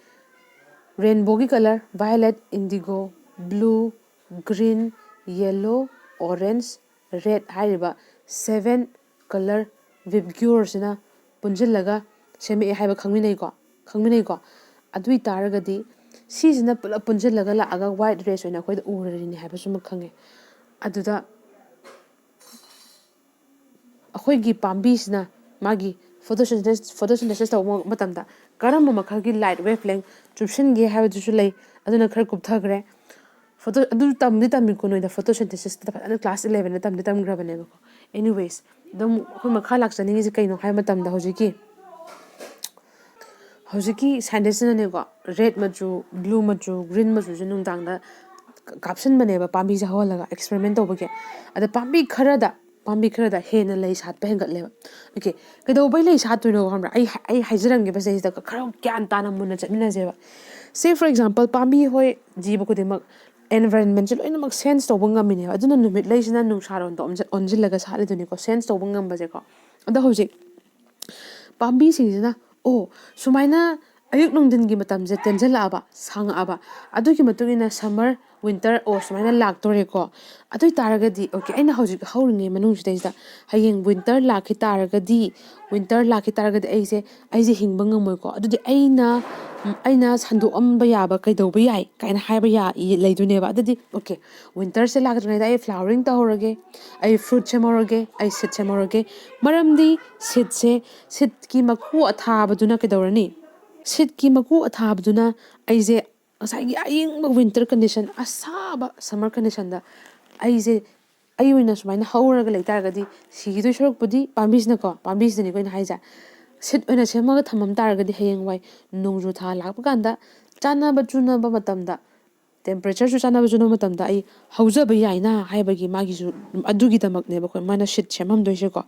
rainbowꯒꯤ colour, violet, indigo, blue, green, yellow, orange, red ꯍꯥꯏꯔꯤꯕ seven colour VIBGYORꯁꯤꯅ ꯄꯨꯟꯁꯤꯜꯂꯒ ꯁꯦꯝꯃꯛꯑꯦ ꯍꯥꯏꯕ ꯈꯪꯃꯤꯟꯅꯩꯀꯣ, ꯈꯪꯃꯤꯟꯅꯩꯀꯣ꯫ ꯑꯗꯨ ꯑꯣꯏ ꯇꯥꯔꯒꯗꯤ ꯁꯤꯁꯤꯅ ꯄꯨꯂꯞ ꯄꯨꯟꯁꯤꯜꯂꯒ ꯂꯥꯛꯑꯒ white rays ꯑꯣꯏꯅ ꯑꯩꯈꯣꯏꯗ ꯎꯔꯔꯤꯅꯤ ꯍꯥꯏꯕꯁꯤꯃ ꯈꯪꯉꯦ꯫ ꯑꯗꯨꯗ ꯑꯩꯈꯣꯏꯒꯤ ꯄꯥꯝꯕꯤꯁꯤꯅ ꯃꯥꯒꯤ photosynthesis, photosynthesis ꯇꯧꯕ ꯃꯇꯝꯗ ꯀꯔꯝꯕ ꯃꯈꯜꯒꯤ light wavelength ꯆꯨꯞꯁꯤꯟꯒꯦ ꯍꯥꯏꯕꯗꯨꯁꯨ ꯂꯩ꯫ ꯑꯗꯨꯅ ꯈꯔ ꯀꯨꯞꯊꯈ꯭ꯔꯦ꯫ Photo ꯑꯗꯨ ꯇꯝꯗꯤ ꯇꯝꯃꯤꯀꯣ ꯅꯣꯏꯗ, photosynthesisꯇ ꯐꯖꯅ class elevenꯗ ꯇꯝꯗꯤ ꯇꯝꯈ꯭ꯔꯕꯅꯦꯕꯀꯣ꯫ Anyways, ꯑꯗꯨꯝ ꯑꯩꯈꯣꯏ ꯃꯈꯥ ꯂꯥꯛꯆꯅꯤꯡꯉꯤꯁꯦ ꯀꯩꯅꯣ ꯍꯥꯏꯕ ꯃꯇꯝꯗ ꯍꯧꯖꯤꯛꯀꯤ, ꯍꯧꯖꯤꯛꯀꯤ scientistꯁꯤꯅꯅꯦꯀꯣ, red ꯃꯆꯨ, blue ꯃꯆꯨ, green ꯃꯆꯨꯁꯦ ꯅꯨꯡꯗꯥꯡꯗ ꯀꯥꯞꯁꯤꯟꯕꯅꯦꯕ ꯄꯥꯝꯕꯤꯁꯦ ꯍꯧꯍꯜꯂꯒ experiment ꯇꯧꯕꯒꯤ꯫ ꯑꯗ ꯄꯥꯝꯕꯤ ꯈꯔꯗ, ꯄꯥꯝꯕꯤ ꯈꯔꯗ ꯍꯦꯟꯅ ꯂꯩ ꯁꯥꯠꯄ ꯍꯦꯟꯒꯠꯂꯦꯕ꯫ Okay, ꯀꯩꯗꯧꯕꯩ ꯂꯩ ꯁꯥꯠꯇꯣꯏꯅꯣ ꯈꯪꯕ꯭ꯔꯥ? ꯑꯩ, ꯑꯩ ꯍꯥꯏꯖꯔꯝꯒꯦꯕ ꯁꯤꯗꯩꯁꯤꯗ, ꯈꯔ ꯒ꯭ꯌꯥꯟ ꯇꯥꯅ ꯃꯨꯟꯅ ꯆꯠꯃꯤꯟꯅꯁꯦꯕ꯫ Say for example, ꯄꯥꯝꯕꯤ ꯍꯣꯏ, ꯖꯤꯕ ꯈꯨꯗꯤꯡꯃꯛ environmentꯁꯦ ꯂꯣꯏꯅꯃꯛ sense ꯇꯧꯕ ꯉꯝꯃꯤꯅꯦꯕ꯫ ꯑꯗꯨꯅ ꯅꯨꯃꯤꯠ ꯂꯩꯁꯤꯅ ꯅꯨꯡꯁꯥꯔꯣꯟꯗꯣ ꯑꯣꯟꯁꯤ-, ꯑꯣꯟꯁꯤꯜꯂꯒ ꯁꯥꯠꯂꯤꯗꯨꯅꯤꯀꯣ, sense ꯇꯧꯕ ꯉꯝꯕꯁꯦꯀꯣ꯫ ꯑꯗꯣ ꯍꯧꯖꯤꯛ ꯄꯥꯝꯕꯤꯁꯤꯡꯁꯤꯅ, "ꯑꯣ, ꯁꯨꯃꯥꯏꯅ ꯑꯌꯨꯛ ꯅꯨꯡꯊꯤꯟꯒꯤ ꯃꯇꯝꯁꯦ ꯇꯦꯟꯁꯤꯜꯂꯛꯑꯕ, ꯁꯥꯡꯉꯛꯑꯕ, ꯑꯗꯨꯒꯤ ꯃꯇꯨꯡ ꯏꯟꯅ summer, winter ꯑꯣ ꯁꯨꯃꯥꯏꯅ ꯂꯥꯛꯇꯣꯔꯦꯀꯣ꯫ ꯑꯗꯨ ꯑꯣꯏ ꯇꯥꯔꯒꯗꯤ, okay, ꯑꯩꯅ ꯍꯧꯖꯤꯛ ꯍꯧꯔꯤꯉꯩ ꯃꯅꯨꯡꯁꯤꯗꯩꯁꯤꯗ ꯍꯌꯦꯡ winter ꯂꯥꯛꯈꯤ ꯇꯥꯔꯒꯗꯤ, winter ꯂꯥꯛꯈꯤ ꯇꯥꯔꯒꯗꯤ ꯑꯩꯁꯦ, ꯑꯩꯁꯦ ꯍꯤꯡꯕ ꯉꯝꯃꯣꯏꯀꯣ꯫ ꯑꯗꯨꯗꯤ ꯑꯩꯅ, ꯑꯩꯅ ꯁꯟꯗꯣꯛꯑꯝꯕ ꯌꯥꯕ ꯀꯩꯗꯧꯕ ꯌꯥꯏ ꯀꯥꯏꯅ ꯍꯥꯏꯕ ꯌꯥ-, ꯂꯩꯗꯣꯏꯅꯦꯕ꯫ ꯑꯗꯨꯗꯤ, okay, winterꯁꯦ ꯂꯥꯛꯇ꯭ꯔꯤꯉꯩꯗ ꯑꯩ flowering ꯇꯧꯍꯧꯔꯒꯦ, ꯑꯩ fruit ꯁꯦꯝꯍꯧꯔꯒꯦ, ꯑꯩ seed ꯁꯦꯝꯍꯧꯔꯒꯦ꯫ ꯃꯔꯝꯗꯤ seedꯁꯦ, seedꯀꯤ ꯃꯀꯨ ꯑꯊꯥꯕꯗꯨꯅ ꯀꯩꯗꯧꯔꯅꯤ? Seedꯀꯤ ꯃꯀꯨ ꯑꯊꯥꯕꯗꯨꯅ ꯑꯩꯁꯦ ꯉꯁꯥꯏꯒꯤ ꯑꯏꯪꯕ winter condition, ꯑꯁꯥꯕ summer conditionꯗ ꯑꯩꯁꯦ, ꯑꯩ ꯑꯣꯏꯅ ꯁꯨꯃꯥꯏꯅ ꯍꯧꯔꯒ ꯂꯩ ꯇꯥꯔꯒꯗꯤ, ꯁꯤꯈꯤꯗꯣꯏ ꯁꯔꯨꯛꯄꯨꯗꯤ ꯄꯥꯝꯕꯤꯁꯤꯅꯀꯣ, ꯄꯥꯝꯕꯤꯁꯤꯗꯅꯤꯀꯣ ꯑꯩꯅ ꯍꯥꯏꯁꯦ, seed ꯑꯣꯏꯅ ꯁꯦꯝꯃꯒ ꯊꯝꯃꯝ ꯇꯥꯔꯒꯗꯤ, ꯍꯌꯦꯡꯋꯥꯏ ꯅꯣꯡꯖꯨ ꯊꯥ ꯂꯥꯛꯄ ꯀꯥꯟꯗ ꯆꯥꯅꯕ ꯆꯨꯅꯕ ꯃꯇꯝꯗ, temperatureꯁꯨ ꯆꯥꯅꯕ ꯆꯨꯅꯕ ꯃꯇꯝꯗ ꯑꯩ ꯍꯧꯖꯕ ꯌꯥꯏꯅ ꯍꯥꯏꯕꯒꯤ ꯃꯥꯒꯤꯁꯨ, ꯑꯗꯨꯒꯤꯗꯃꯛꯅꯦꯕ ꯑꯩꯈꯣꯏ ꯃꯥꯅ seed ꯁꯦꯝꯃꯝꯗꯣꯏꯁꯦꯀꯣ꯫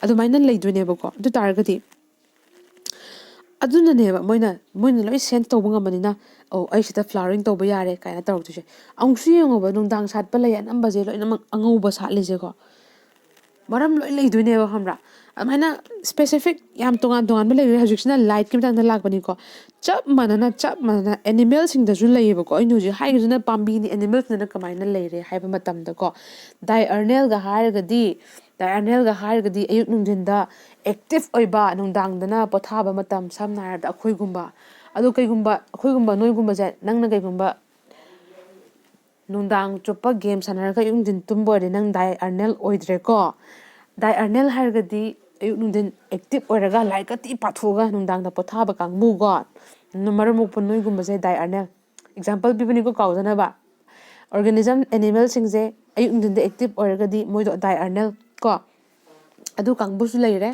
ꯑꯗꯨꯃꯥꯏꯅ ꯂꯩꯗꯣꯏꯅꯦꯕꯀꯣ꯫ ꯑꯗꯨ ꯇꯥꯔꯒꯗꯤ, ꯑꯗꯨꯅꯅꯦꯕ ꯃꯣꯏꯅ, ꯃꯣꯏꯅ ꯂꯣꯏ sense ꯇꯧꯕ ꯉꯝꯕꯅꯤꯅ, "ꯑꯣ, ꯑꯩ ꯁꯤꯗ flowering ꯇꯧꯕ ꯌꯥꯔꯦ" ꯀꯥꯏꯅ ꯇꯧꯔꯛꯇꯣꯏꯁꯦ꯫ ꯑꯃꯨꯛꯁꯨ ꯌꯦꯡꯉꯣꯕ, ꯅꯨꯡꯗꯥꯡ ꯁꯥꯠꯄ ꯂꯩ ꯑꯅꯝꯕꯁꯦ ꯂꯣꯏꯅꯃꯛ ꯑꯉꯧꯕ ꯁꯥꯠꯂꯤꯁꯦꯀꯣ꯫ ꯃꯔꯝ ꯂꯣꯏ ꯂꯩꯗꯣꯏꯅꯦꯕ, ꯈꯪꯕ꯭ꯔꯥ? ꯑꯗꯨꯃꯥꯏꯅ specific ꯌꯥꯝ ꯇꯣꯉꯥꯟ ꯇꯣꯉꯥꯟꯕ ꯂꯩꯔꯦ꯫ ꯍꯧꯖꯤꯛꯁꯤꯅ lightꯀꯤ ꯃꯇꯥꯡꯗ ꯂꯥꯛꯄꯅꯤꯀꯣ꯫ ꯆꯞ ꯃꯥꯟꯅꯅ, ꯆꯞ ꯃꯥꯟꯅꯅ animalꯁꯤꯡꯗꯁꯨ ꯂꯩꯌꯦꯕꯀꯣ꯫ ꯑꯩꯅ ꯍꯧꯖꯤꯛ ꯍꯥꯏꯈꯤꯕꯁꯤꯅ ꯄꯥꯝꯕꯤꯅꯤ, animalꯁꯤꯡꯗꯅ ꯀꯃꯥꯏꯅ ꯂꯩꯔꯦ ꯍꯥꯏꯕ ꯃꯇꯝꯗꯀꯣ, diurnalꯒ ꯍꯥꯏꯔꯒꯗꯤ, diurnalꯒ ꯍꯥꯏꯔꯒꯗꯤ ꯑꯌꯨꯛ ꯅꯨꯡꯊꯤꯟꯗ active ꯑꯣꯏꯕ, ꯅꯨꯡꯗꯥꯡꯗꯅ ꯄꯣꯊꯥꯕ ꯃꯇꯝ, ꯁꯝꯅ ꯍꯥꯏꯔꯕꯗ ꯑꯩꯈꯣꯏꯒꯨꯝꯕ꯫ ꯑꯗꯣ ꯀꯩꯒꯨꯝꯕ ꯑꯩꯈꯣꯏꯒꯨꯝꯕ, ꯅꯣꯏꯒꯨꯝꯕꯁꯦ, ꯅꯪꯅ ꯀꯩꯒꯨꯝꯕ ꯅꯨꯡꯗꯥꯡ ꯆꯨꯞꯄ game ꯁꯥꯟꯅꯔꯒ ꯑꯌꯨꯛ ꯅꯨꯡꯊꯤꯟ ꯇꯨꯝꯕ ꯑꯣꯏꯔꯗꯤ ꯅꯪ diurnal ꯑꯣꯏꯗ꯭ꯔꯦꯀꯣ꯫ Diurnal ꯍꯥꯏꯔꯒꯗꯤ ꯑꯌꯨꯛ ꯅꯨꯡꯊꯤꯟ active ꯑꯣꯏꯔꯒ ꯂꯥꯏꯔꯤꯛꯀ ꯊꯤ ꯄꯥꯊꯣꯛꯑꯒ ꯅꯨꯡꯗꯥꯡꯗ ꯄꯣꯊꯥꯕ ꯀꯥꯡꯕꯨꯀꯣ꯫ ꯃꯔꯝ ꯃꯣꯛꯄ ꯅꯣꯏꯒꯨꯝꯕꯁꯦ diurnal꯫ Example ꯄꯤꯕꯅꯤꯀꯣ, ꯀꯥꯎꯗꯅꯕ꯫ Organism, animalꯁꯤꯡꯁꯦ ꯑꯌꯨꯛ ꯅꯨꯡꯊꯤꯟꯗ active ꯑꯣꯏꯔꯒꯗꯤ ꯃꯣꯏꯗꯣ diurnal ꯀꯣ꯫ ꯑꯗꯨ ꯀꯥꯡꯕꯨꯁꯨ ꯂꯩꯔꯦ꯫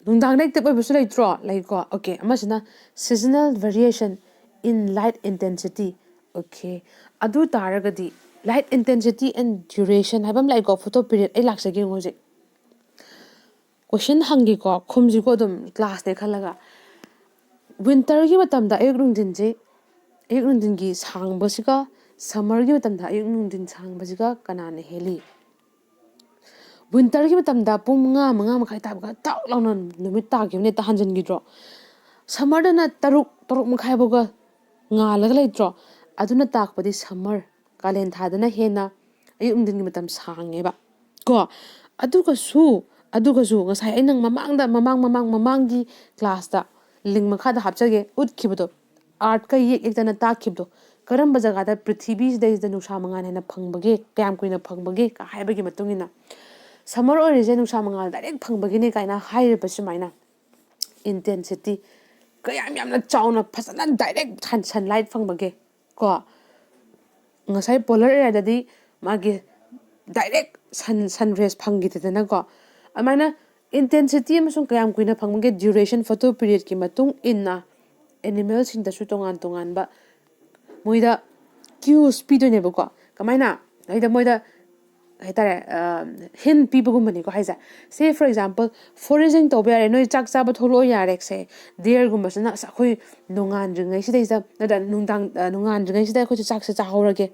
ꯅꯨꯡꯗꯥꯡꯗ active ꯑꯣꯏꯕꯁꯨ ꯂꯩꯇ꯭ꯔꯣ? ꯂꯩꯀꯣ꯫ Okay, ꯑꯃꯁꯤꯅ seasonal variation in light intensity꯫ Okay, ꯑꯗꯨ ꯇꯥꯔꯒꯗꯤ light intensity and duration ꯍꯥꯏꯕ ꯑꯃ ꯂꯥꯛꯏꯀꯣ, photo period꯫ ꯑꯩ ꯂꯥꯛꯆꯒꯦ ꯌꯦꯡꯉꯣ ꯍꯧꯖꯤꯛ꯫ Question ꯍꯪꯒꯦꯀꯣ, ꯈꯨꯝꯁꯤꯀꯣ ꯑꯗꯨꯝ classꯅꯦ ꯈꯜꯂꯒ꯫ Winterꯒꯤ ꯃꯇꯝꯗ ꯑꯌꯨꯛ ꯅꯨꯡꯊꯤꯟꯁꯦ, ꯑꯌꯨꯛ ꯅꯨꯡꯊꯤꯟꯒꯤ ꯁꯥꯡꯕꯁꯤꯒ summerꯒꯤ ꯃꯇꯝꯗ ꯑꯌꯨꯛ ꯅꯨꯡꯊꯤꯟ ꯁꯥꯡꯕꯁꯤꯒ ꯀꯅꯥꯅ ꯍꯦꯜꯂꯤ? Winterꯒꯤ ꯃꯇꯝꯗ ꯄꯨꯡ ꯃꯉꯥ, ꯃꯉꯥ ꯃꯈꯥꯏ ꯇꯥꯕꯒ ꯇꯥꯛ ꯂꯥꯎꯅ ꯅꯨꯃꯤꯠ ꯇꯥꯈꯤꯕꯅ ꯍꯦꯛꯇ ꯍꯟꯖꯤꯟꯈꯤꯗ꯭ꯔꯣ? ꯁꯝꯃꯔꯗꯅ ꯇꯔꯨꯛ, ꯇꯔꯨꯛ ꯃꯈꯥꯏ ꯐꯥꯎꯒ ꯉꯥꯜꯂꯒ ꯂꯩꯇ꯭ꯔꯣ? ꯑꯗꯨꯅ ꯇꯥꯛꯄꯗꯤ ꯁꯝꯃꯔ, ꯀꯥꯂꯦꯟ ꯊꯥꯗꯅ ꯍꯦꯟꯅ ꯑꯌꯨꯛ ꯅꯨꯡꯊꯤꯟꯒꯤ ꯃꯇꯝ ꯁꯥꯡꯉꯦꯕ ꯀꯣ꯫ ꯑꯗꯨꯒꯁꯨ, ꯑꯗꯨꯒꯁꯨ ꯉꯁꯥꯏ ꯑꯩꯅ ꯃꯃꯥꯡꯗ, ꯃꯃꯥꯡ, ꯃꯃꯥꯡ, ꯃꯃꯥꯡꯒꯤ ꯀ꯭ꯂꯥꯁꯇ ꯂꯤꯡ ꯃꯈꯥꯗ ꯍꯥꯞꯆꯒꯦ ꯎꯠꯈꯤꯕꯗꯣ, ꯑꯥꯔꯠꯀ ꯌꯦꯛ ꯌꯦꯛꯇꯅ ꯇꯥꯛꯈꯤꯕꯗꯣ, ꯀꯔꯝꯕ ꯖꯒꯥꯗ ꯄ꯭ꯔꯤꯊꯤꯕꯤꯁꯤꯗꯩꯁꯤꯗ ꯅꯨꯡꯁꯥ ꯃꯉꯥꯜ ꯍꯦꯟꯅ ꯐꯪꯕꯒꯦ, ꯀꯌꯥꯝ ꯀꯨꯏꯅ ꯐꯪꯕꯒꯦ ꯀ ꯍꯥꯏꯕꯒꯤ ꯃꯇꯨꯡ ꯏꯟꯅ, ꯁꯝꯃꯔ ꯑꯣꯏꯔꯤꯁꯦ ꯅꯨꯡꯁꯥ ꯃꯉꯥꯜ ꯗꯥꯏꯔꯦꯛ ꯐꯪꯕꯒꯤꯅꯦ ꯀꯥꯏꯅ ꯍꯥꯏꯔꯤꯕ ꯁꯨꯃꯥꯏꯅ, ꯏꯟꯇꯦꯟꯁꯤꯇꯤ ꯀꯌꯥꯝ ꯌꯥꯝꯅ ꯆꯥꯎꯅ ꯐꯖꯅ ꯗꯥꯏꯔꯦꯛ ꯁꯟ ꯁꯟꯂꯥꯏꯠ ꯐꯪꯕꯒꯦ ꯀꯣ꯫ ꯉꯁꯥꯏ ꯄꯣꯂꯔ ꯑꯦꯔꯤꯌꯥꯗꯗꯤ ꯃꯥꯒꯤ ꯗꯥꯏꯔꯦꯛ ꯁꯟ ꯁꯟ ꯔꯦꯁ ꯐꯪꯈꯤꯗꯦꯗꯅꯀꯣ꯫ ꯑꯗꯨꯃꯥꯏꯅ ꯏꯟꯇꯦꯟꯁꯤꯇꯤ ꯑꯃꯁꯨꯡ ꯀꯌꯥꯝ ꯀꯨꯏꯅ ꯐꯪꯕꯒꯦ, ꯗ꯭ꯌꯨꯔꯦꯁꯟ, ꯐꯣꯇꯣ ꯄꯤꯔꯤꯌꯠꯀꯤ ꯃꯇꯨꯡ ꯏꯟꯅ ꯑꯦꯅꯤꯃꯦꯜꯁꯤꯡꯗꯁꯨ ꯇꯣꯉꯥꯟ ꯇꯣꯉꯥꯟꯕ ꯃꯣꯏꯗ ꯀ꯭ꯌꯨꯁ ꯄꯤꯗꯣꯏꯅꯦꯕꯀꯣ꯫ ꯀꯃꯥꯏꯅ? ꯍꯥꯏꯗ ꯃꯣꯏꯗ ꯀꯩ ꯍꯥꯏꯇꯥꯔꯦ, ꯍꯤꯟ ꯄꯤꯕꯒꯨꯝꯕꯅꯤꯀꯣ ꯍꯥꯏꯁꯦ꯫ ꯁꯦ ꯐꯣꯔ ꯑꯦꯛꯖꯥꯝꯄꯜ, ꯐꯣꯔꯦꯁꯤꯡ ꯇꯧꯕ ꯌꯥꯔꯦ, ꯅꯣꯏ ꯆꯥꯛ ꯆꯥꯕ ꯊꯣꯛꯂꯛꯑꯣ ꯌꯥꯔꯦ꯫ ꯁꯦ ꯗꯤꯌꯔꯒꯨꯝꯕꯁꯤꯅ, "ꯑꯁ, ꯑꯩꯈꯣꯏ ꯅꯣꯡꯉꯥꯟꯗ꯭ꯔꯤꯉꯩꯁꯤꯗꯩꯁꯤꯗ, ꯅꯠꯇ꯭ꯔ ꯅꯨꯡꯗꯥꯡ, ꯑ, ꯅꯣꯡꯉꯥꯟꯗ꯭ꯔꯤꯉꯩꯁꯤꯗ ꯑꯩꯈꯣꯏꯁꯦ ꯆꯥꯛꯁꯦ ꯆꯥꯍꯧꯔꯒꯦ"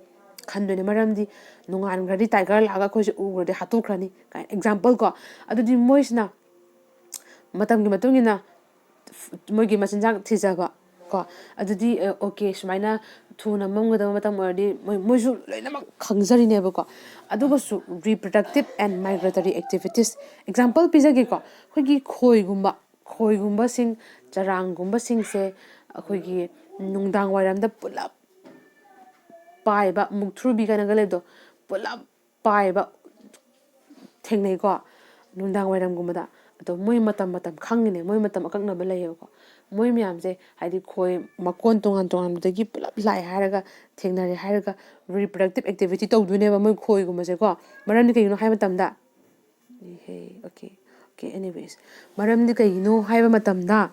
ꯈꯟꯗꯣꯏꯅꯦ꯫ ꯃꯔꯝꯗꯤ ꯅꯣꯡꯉꯥꯟꯈ꯭ꯔꯗꯤ ꯇꯥꯏꯒꯔ ꯂꯥꯛꯑꯒ ꯑꯩꯈꯣꯏꯁꯦ ꯎꯈ꯭ꯔꯗꯤ ꯍꯥꯠꯇꯣꯛꯈ꯭ꯔꯅꯤ ꯀꯥꯏꯅ꯫ ꯑꯦꯛꯖꯥꯝꯄꯜ ꯀꯣ꯫ ꯑꯗꯨꯗꯤ ꯃꯣꯏꯁꯤꯅ ꯃꯇꯝꯒꯤ ꯃꯇꯨꯡ ꯏꯟꯅ ꯃꯣꯏꯒꯤ ꯃꯆꯤꯟꯖꯥꯛ ꯊꯤꯖꯕ ꯀꯣ꯫ ꯑꯗꯨꯗꯤ, ꯑ, ꯑꯣꯀꯦ, ꯁꯨꯃꯥꯏꯅ ꯊꯨꯅ ꯃꯝꯒꯗꯕ ꯃꯇꯝ ꯑꯣꯏꯔꯗꯤ ꯃꯣꯏ, ꯃꯣꯏꯁꯨ ꯂꯣꯏꯅꯃꯛ ꯈꯪꯖꯔꯤꯅꯦꯕꯀꯣ꯫ ꯑꯗꯨꯒꯁꯨ reproductive and migratory activities, example ꯄꯤꯖꯒꯦꯀꯣ꯫ ꯑꯩꯈꯣꯏꯒꯤ ꯈꯣꯏꯒꯨꯝꯕ, ꯈꯣꯏꯒꯨꯝꯕꯁꯤꯡ, ꯆꯔꯥꯡꯒꯨꯝꯕꯁꯤꯡꯁꯦ ꯑꯩꯈꯣꯏꯒꯤ ꯅꯨꯡꯗꯥꯡ ꯋꯥꯏꯔꯝꯗ ꯄꯨꯂꯞ ꯄꯥꯏꯕ, ꯃꯨꯛꯊ꯭ꯔꯨꯕꯤ ꯀꯥꯏꯅꯒ ꯂꯩꯕꯗꯣ, ꯄꯨꯂꯞ ꯄꯥꯏꯕ ꯊꯦꯡꯅꯩꯀꯣ, ꯅꯨꯡꯗꯥꯡ ꯋꯥꯏꯔꯝꯒꯨꯝꯕꯗ꯫ ꯑꯗꯣ ꯃꯣꯏ ꯃꯇꯝ, ꯃꯇꯝ ꯈꯪꯉꯤꯅꯦ, ꯃꯣꯏ ꯃꯇꯝ ꯑꯀꯛꯅꯕ ꯂꯩꯌꯦꯕꯀꯣ꯫ ꯃꯣꯏ ꯃꯌꯥꯝꯁꯦ, ꯍꯥꯏꯗꯤ, ꯈꯣꯏ ꯃꯀꯣꯟ ꯇꯣꯉꯥꯟ ꯇꯣꯉꯥꯟꯕꯗꯒꯤ ꯄꯨꯂꯞ ꯂꯥꯛꯑꯦ ꯍꯥꯏꯔꯒ, ꯊꯦꯡꯅꯔꯦ ꯍꯥꯏꯔꯒ, reproductive activity ꯇꯧꯗꯣꯏꯅꯦꯕ ꯃꯣꯏ ꯈꯣꯏꯒꯨꯝꯕꯁꯦꯀꯣ꯫ ꯃꯔꯝꯗꯤ ꯀꯩꯒꯤꯅꯣ ꯍꯥꯏꯕ ꯃꯇꯝꯗ, ꯑꯣꯀꯦ, ꯑꯣꯀꯦ, ꯑꯣꯀꯦ, ꯑꯦꯅꯤꯋꯦꯁ, ꯃꯔꯝꯗꯤ ꯀꯩꯒꯤꯅꯣ ꯍꯥꯏꯕ ꯃꯇꯝꯗ,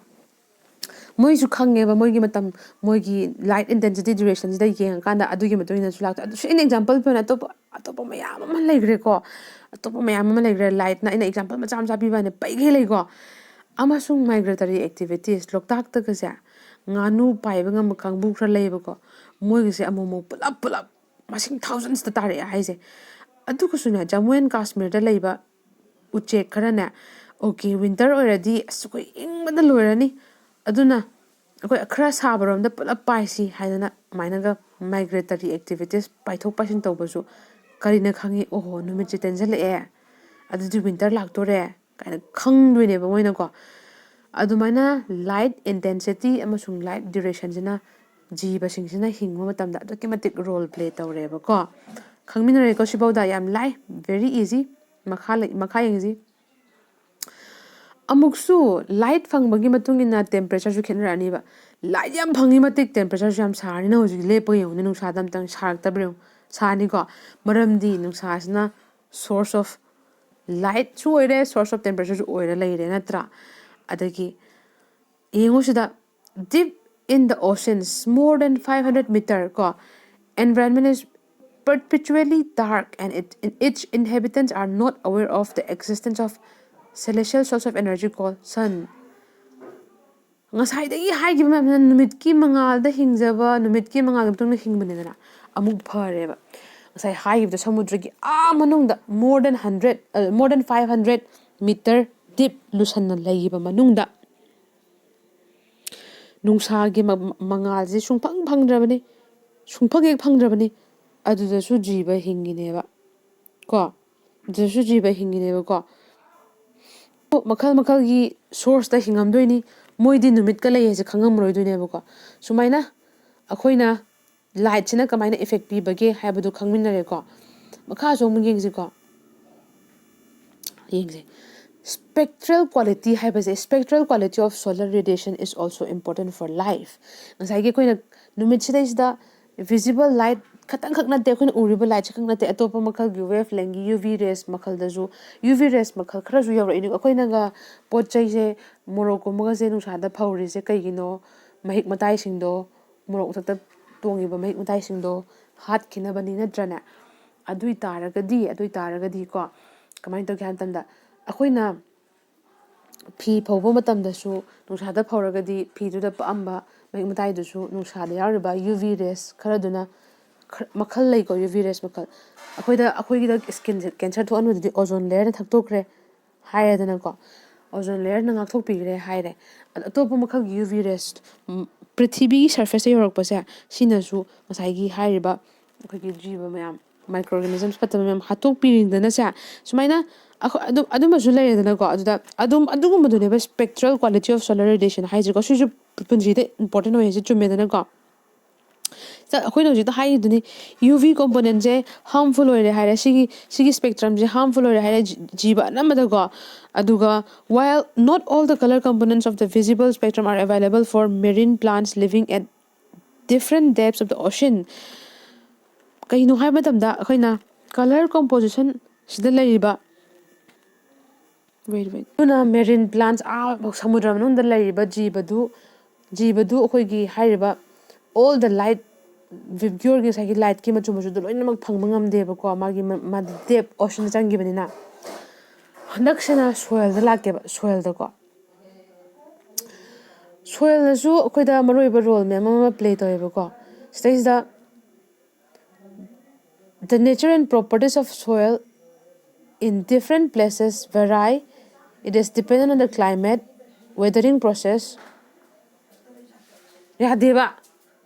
ꯃꯣꯏꯁꯨ ꯈꯪꯉꯦꯕ, ꯃꯣꯏꯒꯤ ꯃꯇꯝ, ꯃꯣꯏꯒꯤ ꯂꯥꯏꯠ ꯏꯟꯇꯦꯟꯁꯤꯇꯤ ꯗ꯭ꯌꯨꯔꯦꯁꯟꯁꯤꯗ ꯌꯦꯡꯉꯀꯥꯟꯗ ꯑꯗꯨꯒꯤ ꯃꯇꯨꯡ ꯏꯟꯅꯁꯨ ꯂꯥꯛꯇꯣꯏ꯫ ꯑꯗꯨꯁꯨ ꯑꯩꯅ ꯑꯦꯛꯖꯥꯝꯄꯜ ꯄꯤꯕꯅꯦ, ꯑꯇꯣꯞꯄ, ꯑꯇꯣꯞꯄ ꯃꯌꯥꯝ ꯑꯃ ꯂꯩꯈ꯭ꯔꯦꯀꯣ꯫ ꯑꯇꯣꯞꯄ ꯃꯌꯥꯝ ꯑꯃ ꯂꯩꯈ꯭ꯔꯦ꯫ ꯂꯥꯏꯠꯅ ꯑꯩꯅ ꯑꯦꯛꯖꯥꯝꯄꯜ ꯃꯆꯥ ꯃꯆꯥ ꯄꯤꯕꯅꯦ, ꯄꯩꯈꯩ ꯂꯩꯀꯣ꯫ ꯑꯃꯁꯨꯡ migratory activities, ꯂꯣꯛꯇꯥꯛꯇꯒꯁꯦ ꯉꯥꯅꯨ ꯄꯥꯏꯕ ꯉꯝꯕ ꯀꯥꯡꯕꯨ ꯈꯔ ꯂꯩꯌꯦꯕꯀꯣ꯫ ꯃꯣꯏꯒꯤꯁꯦ ꯑꯃꯨꯛ ꯑꯃꯨꯛ ꯄꯨꯂꯞ ꯄꯨꯂꯞ ꯃꯁꯤꯡ ꯊꯥꯎꯖꯟꯁꯇ ꯇꯥꯔꯛꯑꯦ ꯍꯥꯏꯁꯦ꯫ ꯑꯗꯨꯒꯁꯨꯅꯦ, ꯖꯃꯨ ꯑꯦꯟ ꯀꯥꯁꯃꯤꯔꯗ ꯂꯩꯕ ꯎꯆꯦꯛ ꯈꯔꯅꯦ, ꯑꯣꯀꯦ, ꯋꯤꯟꯇꯔ ꯑꯣꯏꯔꯗꯤ ꯑꯁ ꯑꯩꯈꯣꯏ ꯏꯪꯕꯗ ꯂꯣꯏꯔꯅꯤ, ꯑꯗꯨꯅ ꯑꯩꯈꯣꯏ ꯈꯔ ꯁꯥꯕꯔꯣꯝꯗ ꯄꯨꯂꯞ ꯄꯥꯏꯁꯤ ꯍꯥꯏꯗꯅ ꯑꯗꯨꯃꯥꯏꯅꯒ migratory activities, ꯄꯥꯏꯊꯣꯛ ꯄꯥꯏꯁꯤꯟ ꯇꯧꯕꯁꯨ ꯀꯔꯤꯅ ꯈꯪꯉꯤ, ꯑꯣꯍꯣ, ꯅꯨꯃꯤꯠꯁꯦ ꯇꯦꯟꯁꯤꯜꯂꯛꯑꯦ, ꯑꯗꯨꯗꯤ winter ꯂꯥꯛꯇꯣꯔꯦ ꯀꯥꯏꯅ ꯈꯪꯗꯣꯏꯅꯦꯕ ꯃꯣꯏꯅꯀꯣ꯫ ꯑꯗꯨꯃꯥꯏꯅ light intensity ꯑꯃꯁꯨꯡ light durationꯁꯤꯅ ꯖꯤꯕꯁꯤꯡꯁꯤꯅ ꯍꯤꯡꯕ ꯃꯇꯝꯗ ꯑꯗꯨꯛꯀꯤ ꯃꯇꯤꯛ role play ꯇꯧꯔꯦꯕꯀꯣ꯫ ꯈꯪꯃꯤꯟꯅꯔꯦꯀꯣ ꯁꯤꯐꯥꯎꯗ? ꯌꯥꯝ ꯂꯥꯏ, very easy꯫ ꯃꯈꯥ ꯂꯩ, ꯃꯈꯥ ꯌꯦꯡꯁꯤ꯫ ꯑꯃꯨꯛꯁꯨ light ꯐꯪꯕꯒꯤ ꯃꯇꯨꯡ ꯏꯟꯅ temperatureꯁꯨ ꯈꯦꯠꯅꯔꯛꯑꯅꯤꯕ꯫ Light ꯌꯥꯝ ꯐꯪꯉꯤ ꯃꯇꯤꯛ temperatureꯁꯨ ꯌꯥꯝ ꯁꯥꯔꯅꯤ꯫ ꯍꯧꯖꯤꯛ ꯂꯦꯞꯄ ꯌꯦꯡꯉꯨꯅꯦ, ꯅꯨꯡꯁꯥꯗ ꯑꯝꯇꯪ ꯁꯥꯔꯛꯇꯕ꯭ꯔꯥ ꯌꯦꯡꯉꯨ꯫ ꯁꯥꯔꯅꯤꯀꯣ, ꯃꯔꯝꯗꯤ ꯅꯨꯡꯁꯥꯁꯤꯅ source of lightꯁꯨ ꯑꯣꯏꯔꯦ, source of temperatureꯁꯨ ꯑꯣꯏꯔ ꯂꯩꯔꯦ, ꯅꯠꯇ꯭ꯔꯥ? ꯑꯗꯒꯤ ꯌꯦꯡꯉꯨ ꯁꯤꯗ, deep in the oceans, more than five hundred meter ꯀꯣ, environment is perpetually dark and it, its inhabitants are not aware of the existence of celestial source of energy called sun. ꯉꯁꯥꯏꯗꯒꯤ ꯍꯥꯏꯈꯤꯕ ꯃꯌꯥꯝꯁꯤꯅ ꯅꯨꯃꯤꯠꯀꯤ ꯃꯉꯥꯜꯗ ꯍꯤꯡꯖꯕ, ꯅꯨꯃꯤꯠꯀꯤ ꯃꯉꯥꯜꯒꯤ ꯃꯇꯨꯡꯗ ꯍꯤꯡꯕꯅꯤꯗꯅ꯫ ꯑꯃꯨꯛ ꯐꯔꯦꯕ, ꯉꯁꯥꯏ ꯍꯥꯏꯈꯤꯕꯗ ꯁꯃꯨꯗ꯭ꯔꯒꯤ ꯑꯥ ꯃꯅꯨꯡꯗ more than hundred, more than five hundred meter deep ꯂꯨꯁꯟꯅ ꯂꯩꯈꯤꯕ ꯃꯅꯨꯡꯗ ꯅꯨꯡꯁꯥꯒꯤ ꯃ-, ꯃꯉꯥꯜꯁꯦ ꯁꯨꯡꯐꯪ ꯐꯪꯗ꯭ꯔꯕꯅꯤ, ꯁꯨꯡꯐꯪ ꯍꯦꯛ ꯐꯪꯗ꯭ꯔꯕꯅꯤ꯫ ꯑꯗꯨꯗꯁꯨ ꯖꯤꯕ ꯍꯤꯡꯉꯤꯅꯦꯕ ꯀꯣ, ꯑꯗꯨꯗꯁꯨ ꯖꯤꯕ ꯍꯤꯡꯉꯤꯅꯦꯕꯀꯣ꯫ ꯃꯈꯜ ꯃꯈꯜꯒꯤ sourceꯇ ꯍꯤꯡꯉꯝꯗꯣꯏꯅꯤ꯫ ꯃꯣꯏꯗꯤ ꯅꯨꯃꯤꯠꯀ ꯂꯩ ꯍꯥꯏꯁꯦ ꯈꯪꯉꯝꯃꯔꯣꯏꯗꯣꯏꯅꯦꯕꯀꯣ꯫ ꯁꯨꯃꯥꯏꯅ ꯑꯩꯈꯣꯏꯅ lightꯁꯤꯅ ꯀꯃꯥꯏꯅ effect ꯄꯤꯕꯒꯦ ꯍꯥꯏꯕꯗꯨ ꯈꯪꯃꯤꯟꯅꯔꯦꯀꯣ꯫ ꯃꯈꯥꯁꯨ ꯑꯃꯨꯛ ꯌꯦꯡꯁꯤꯀꯣ꯫ ꯌꯦꯡꯁꯦ꯫ Spectral quality ꯍꯥꯏꯕꯁꯦ, spectral quality of solar radiation is also important for life. ꯉꯁꯥꯏꯒꯤ ꯑꯩꯈꯣꯏꯅ ꯅꯨꯃꯤꯠꯁꯤꯗꯩꯁꯤꯗ visible light ꯈꯛꯇꯪꯈꯛ ꯅꯠꯇꯦ, ꯑꯩꯈꯣꯏꯅ ꯎꯔꯤꯕ lightꯁꯦ ꯈꯛ ꯅꯠꯇꯦ, ꯑꯇꯣꯞꯄ ꯃꯈꯜꯒꯤ wavelengthꯒꯤ UV rays ꯃꯈꯜꯗꯁꯨ, UV rays ꯃꯈꯜ ꯈꯔꯁꯨ ꯌꯧꯔꯛꯏꯅꯤ꯫ ꯑꯩꯈꯣꯏꯅꯒ ꯄꯣꯠ ꯆꯩꯁꯦ, ꯃꯣꯔꯣꯛꯀꯨꯝꯕꯒꯁꯦ ꯅꯨꯡꯁꯥꯗ ꯐꯧꯔꯤꯁꯦ ꯀꯩꯒꯤꯅꯣ? ꯃꯍꯤꯛ ꯃꯇꯥꯏꯁꯤꯡꯗꯣ, ꯃꯣꯔꯣꯛ ꯃꯊꯛꯇ ꯇꯣꯡꯉꯤꯕ ꯃꯍꯤꯛ ꯃꯇꯥꯏꯁꯤꯡꯗꯣ ꯍꯥꯠꯈꯤꯅꯕꯅꯤ, ꯅꯠꯇ꯭ꯔꯅꯦ? ꯑꯗꯨꯏ ꯇꯥꯔꯒꯗꯤ, ꯑꯗꯨꯏ ꯇꯥꯔꯒꯗꯤꯀꯣ, ꯀꯃꯥꯏꯅ ꯇꯧꯒꯦ ꯍꯥꯏꯕ ꯃꯇꯝꯗ, ꯑꯩꯈꯣꯏꯅ ꯐꯤ ꯐꯧꯕ ꯃꯇꯝꯗꯁꯨ ꯅꯨꯡꯁꯥꯗ ꯐꯧꯔꯒꯗꯤ ꯐꯤꯗꯨꯗ ꯄꯛꯑꯝꯕ ꯃꯍꯤꯛ ꯃꯇꯥꯏꯗꯨꯁꯨ ꯅꯨꯡꯁꯥꯗ ꯌꯥꯎꯔꯤꯕ UV rays ꯈꯔꯗꯨꯅ ꯈꯔ, ꯃꯈꯜ ꯂꯩꯀꯣ, UV rays ꯃꯈꯜ꯫ ꯑꯩꯈꯣꯏꯗ, ꯑꯩꯈꯣꯏꯒꯤꯗ skinꯁꯦ cancer ꯊꯣꯛꯍꯟꯕꯗꯨꯗꯤ ozone layerꯅ ꯊꯛꯇꯣꯛꯈ꯭ꯔꯦ ꯍꯥꯏꯔꯦꯗꯅꯀꯣ꯫ ꯑꯣꯖꯣꯟ ꯂꯦꯌꯔꯅ ꯉꯥꯛꯊꯣꯛꯄꯤꯈ꯭ꯔꯦ ꯍꯥꯏꯔꯦ꯫ ꯑꯗꯣ ꯑꯇꯣꯞꯄ ꯃꯈꯜꯒꯤ ꯌꯨ ꯚꯤ ꯔꯦꯁ ꯄ꯭ꯔꯤꯊꯤꯕꯤꯒꯤ ꯁꯔꯐꯦꯁꯇ ꯌꯧꯔꯛꯄꯁꯦ, ꯁꯤꯅꯁꯨ ꯉꯁꯥꯏꯒꯤ ꯍꯥꯏꯔꯤꯕ ꯑꯩꯈꯣꯏꯒꯤ ꯖꯤꯕ ꯃꯌꯥꯝ, ꯃꯥꯏꯀ꯭ꯔꯣ ꯑꯣꯔꯒꯥꯅꯤꯖꯝꯁ ꯐꯠꯇꯕ ꯃꯌꯥꯝ ꯍꯥꯠꯇꯣꯛꯄꯤꯔꯤꯗꯅꯁꯦ꯫ ꯁꯨꯃꯥꯏꯅ ꯑꯩꯈꯣꯏ ꯑꯗꯨꯝ ꯑꯗꯨꯝꯕꯁꯨ ꯂꯩꯔꯦꯗꯅꯀꯣ꯫ ꯑꯗꯨꯗ ꯑꯗꯨꯝ ꯑꯗꯨꯒꯨꯝꯕꯗꯨꯅꯦꯕ spectral quality of solar radiation ꯍꯥꯏꯁꯦꯀꯣ꯫ ꯁꯤꯁꯨ ꯄꯨꯟꯁꯤꯗ important ꯑꯣꯏ ꯍꯥꯏꯁꯦ ꯆꯨꯝꯃꯦꯗꯅꯀꯣ꯫ ꯆ-, ꯑꯩꯈꯣꯏꯅ ꯍꯧꯖꯤꯛꯇ ꯍꯥꯏꯈꯤꯗꯨꯅꯤ, ꯌꯨ ꯚꯤ ꯀꯣꯝꯄꯣꯅꯦꯟꯁꯦ ꯍꯥꯔꯝꯐꯨꯜ ꯑꯣꯏꯔꯦ ꯍꯥꯏꯔꯦ, ꯁꯤꯒꯤ ꯁꯤꯒꯤ ꯁ꯭ꯄꯦꯛꯇ꯭ꯔꯝꯁꯦ ꯍꯥꯔꯝꯐꯨꯜ ꯑꯣꯏꯔꯦ ꯍꯥꯏꯔꯦ ꯖꯤ-, ꯖꯤꯕ ꯑꯅꯝꯕꯗꯀꯣ꯫ ꯑꯗꯨꯒ while not all the color components of the visible spectrum are available for marine plants living at different depths of the ocean, ꯀꯩꯅꯣ ꯍꯥꯏꯕ ꯃꯇꯝꯗ ꯑꯩꯈꯣꯏꯅ ꯀꯂꯔ ꯀꯣꯝꯄꯣꯖꯤꯁꯟ ꯁꯤꯗ ꯂꯩꯔꯤꯕ, wait, wait, ꯑꯗꯨꯅ ꯃꯦꯔꯤꯟ ꯄ꯭ꯂꯥꯟꯠꯁ, ꯑꯥ ꯁꯃꯨꯗ꯭ꯔ ꯃꯅꯨꯡꯗ ꯂꯩꯔꯤꯕ ꯖꯤꯕꯗꯨ, ꯖꯤꯕꯗꯨ ꯑꯩꯈꯣꯏꯒꯤ ꯍꯥꯏꯔꯤꯕ all the light, ꯚꯤꯕ꯭ꯌꯣꯔꯒꯤ ꯉꯁꯥꯏꯒꯤ ꯂꯥꯏꯠꯀꯤ ꯃꯆꯨ ꯃꯆꯨꯗꯣ ꯂꯣꯏꯅꯃꯛ ꯐꯪꯕ ꯉꯝꯗꯦꯕꯀꯣ, ꯃꯥꯒꯤ ꯃ-, ꯃꯥꯗꯤ ꯗꯦꯞ ꯑꯣꯁꯟꯗ ꯆꯪꯈꯤꯕꯅꯤꯅ꯫ ꯍꯟꯗꯛꯁꯤꯅ ꯁꯣꯏꯜꯗ ꯂꯥꯛꯀꯦꯕ, ꯁꯣꯏꯜꯗꯀꯣ꯫ ꯁꯣꯏꯜꯅꯁꯨ ꯑꯩꯈꯣꯏꯗ ꯃꯔꯨ ꯑꯣꯏꯕ ꯔꯣꯜ ꯃꯌꯥꯝ ꯑꯃ ꯄ꯭ꯂꯦ ꯇꯧꯋꯦꯕꯀꯣ꯫ ꯁꯤꯗꯩꯁꯤꯗ, the nature and properties of soil in different places vary. It is dependent on the climate, weathering process. ꯌꯥꯗꯦꯕ꯫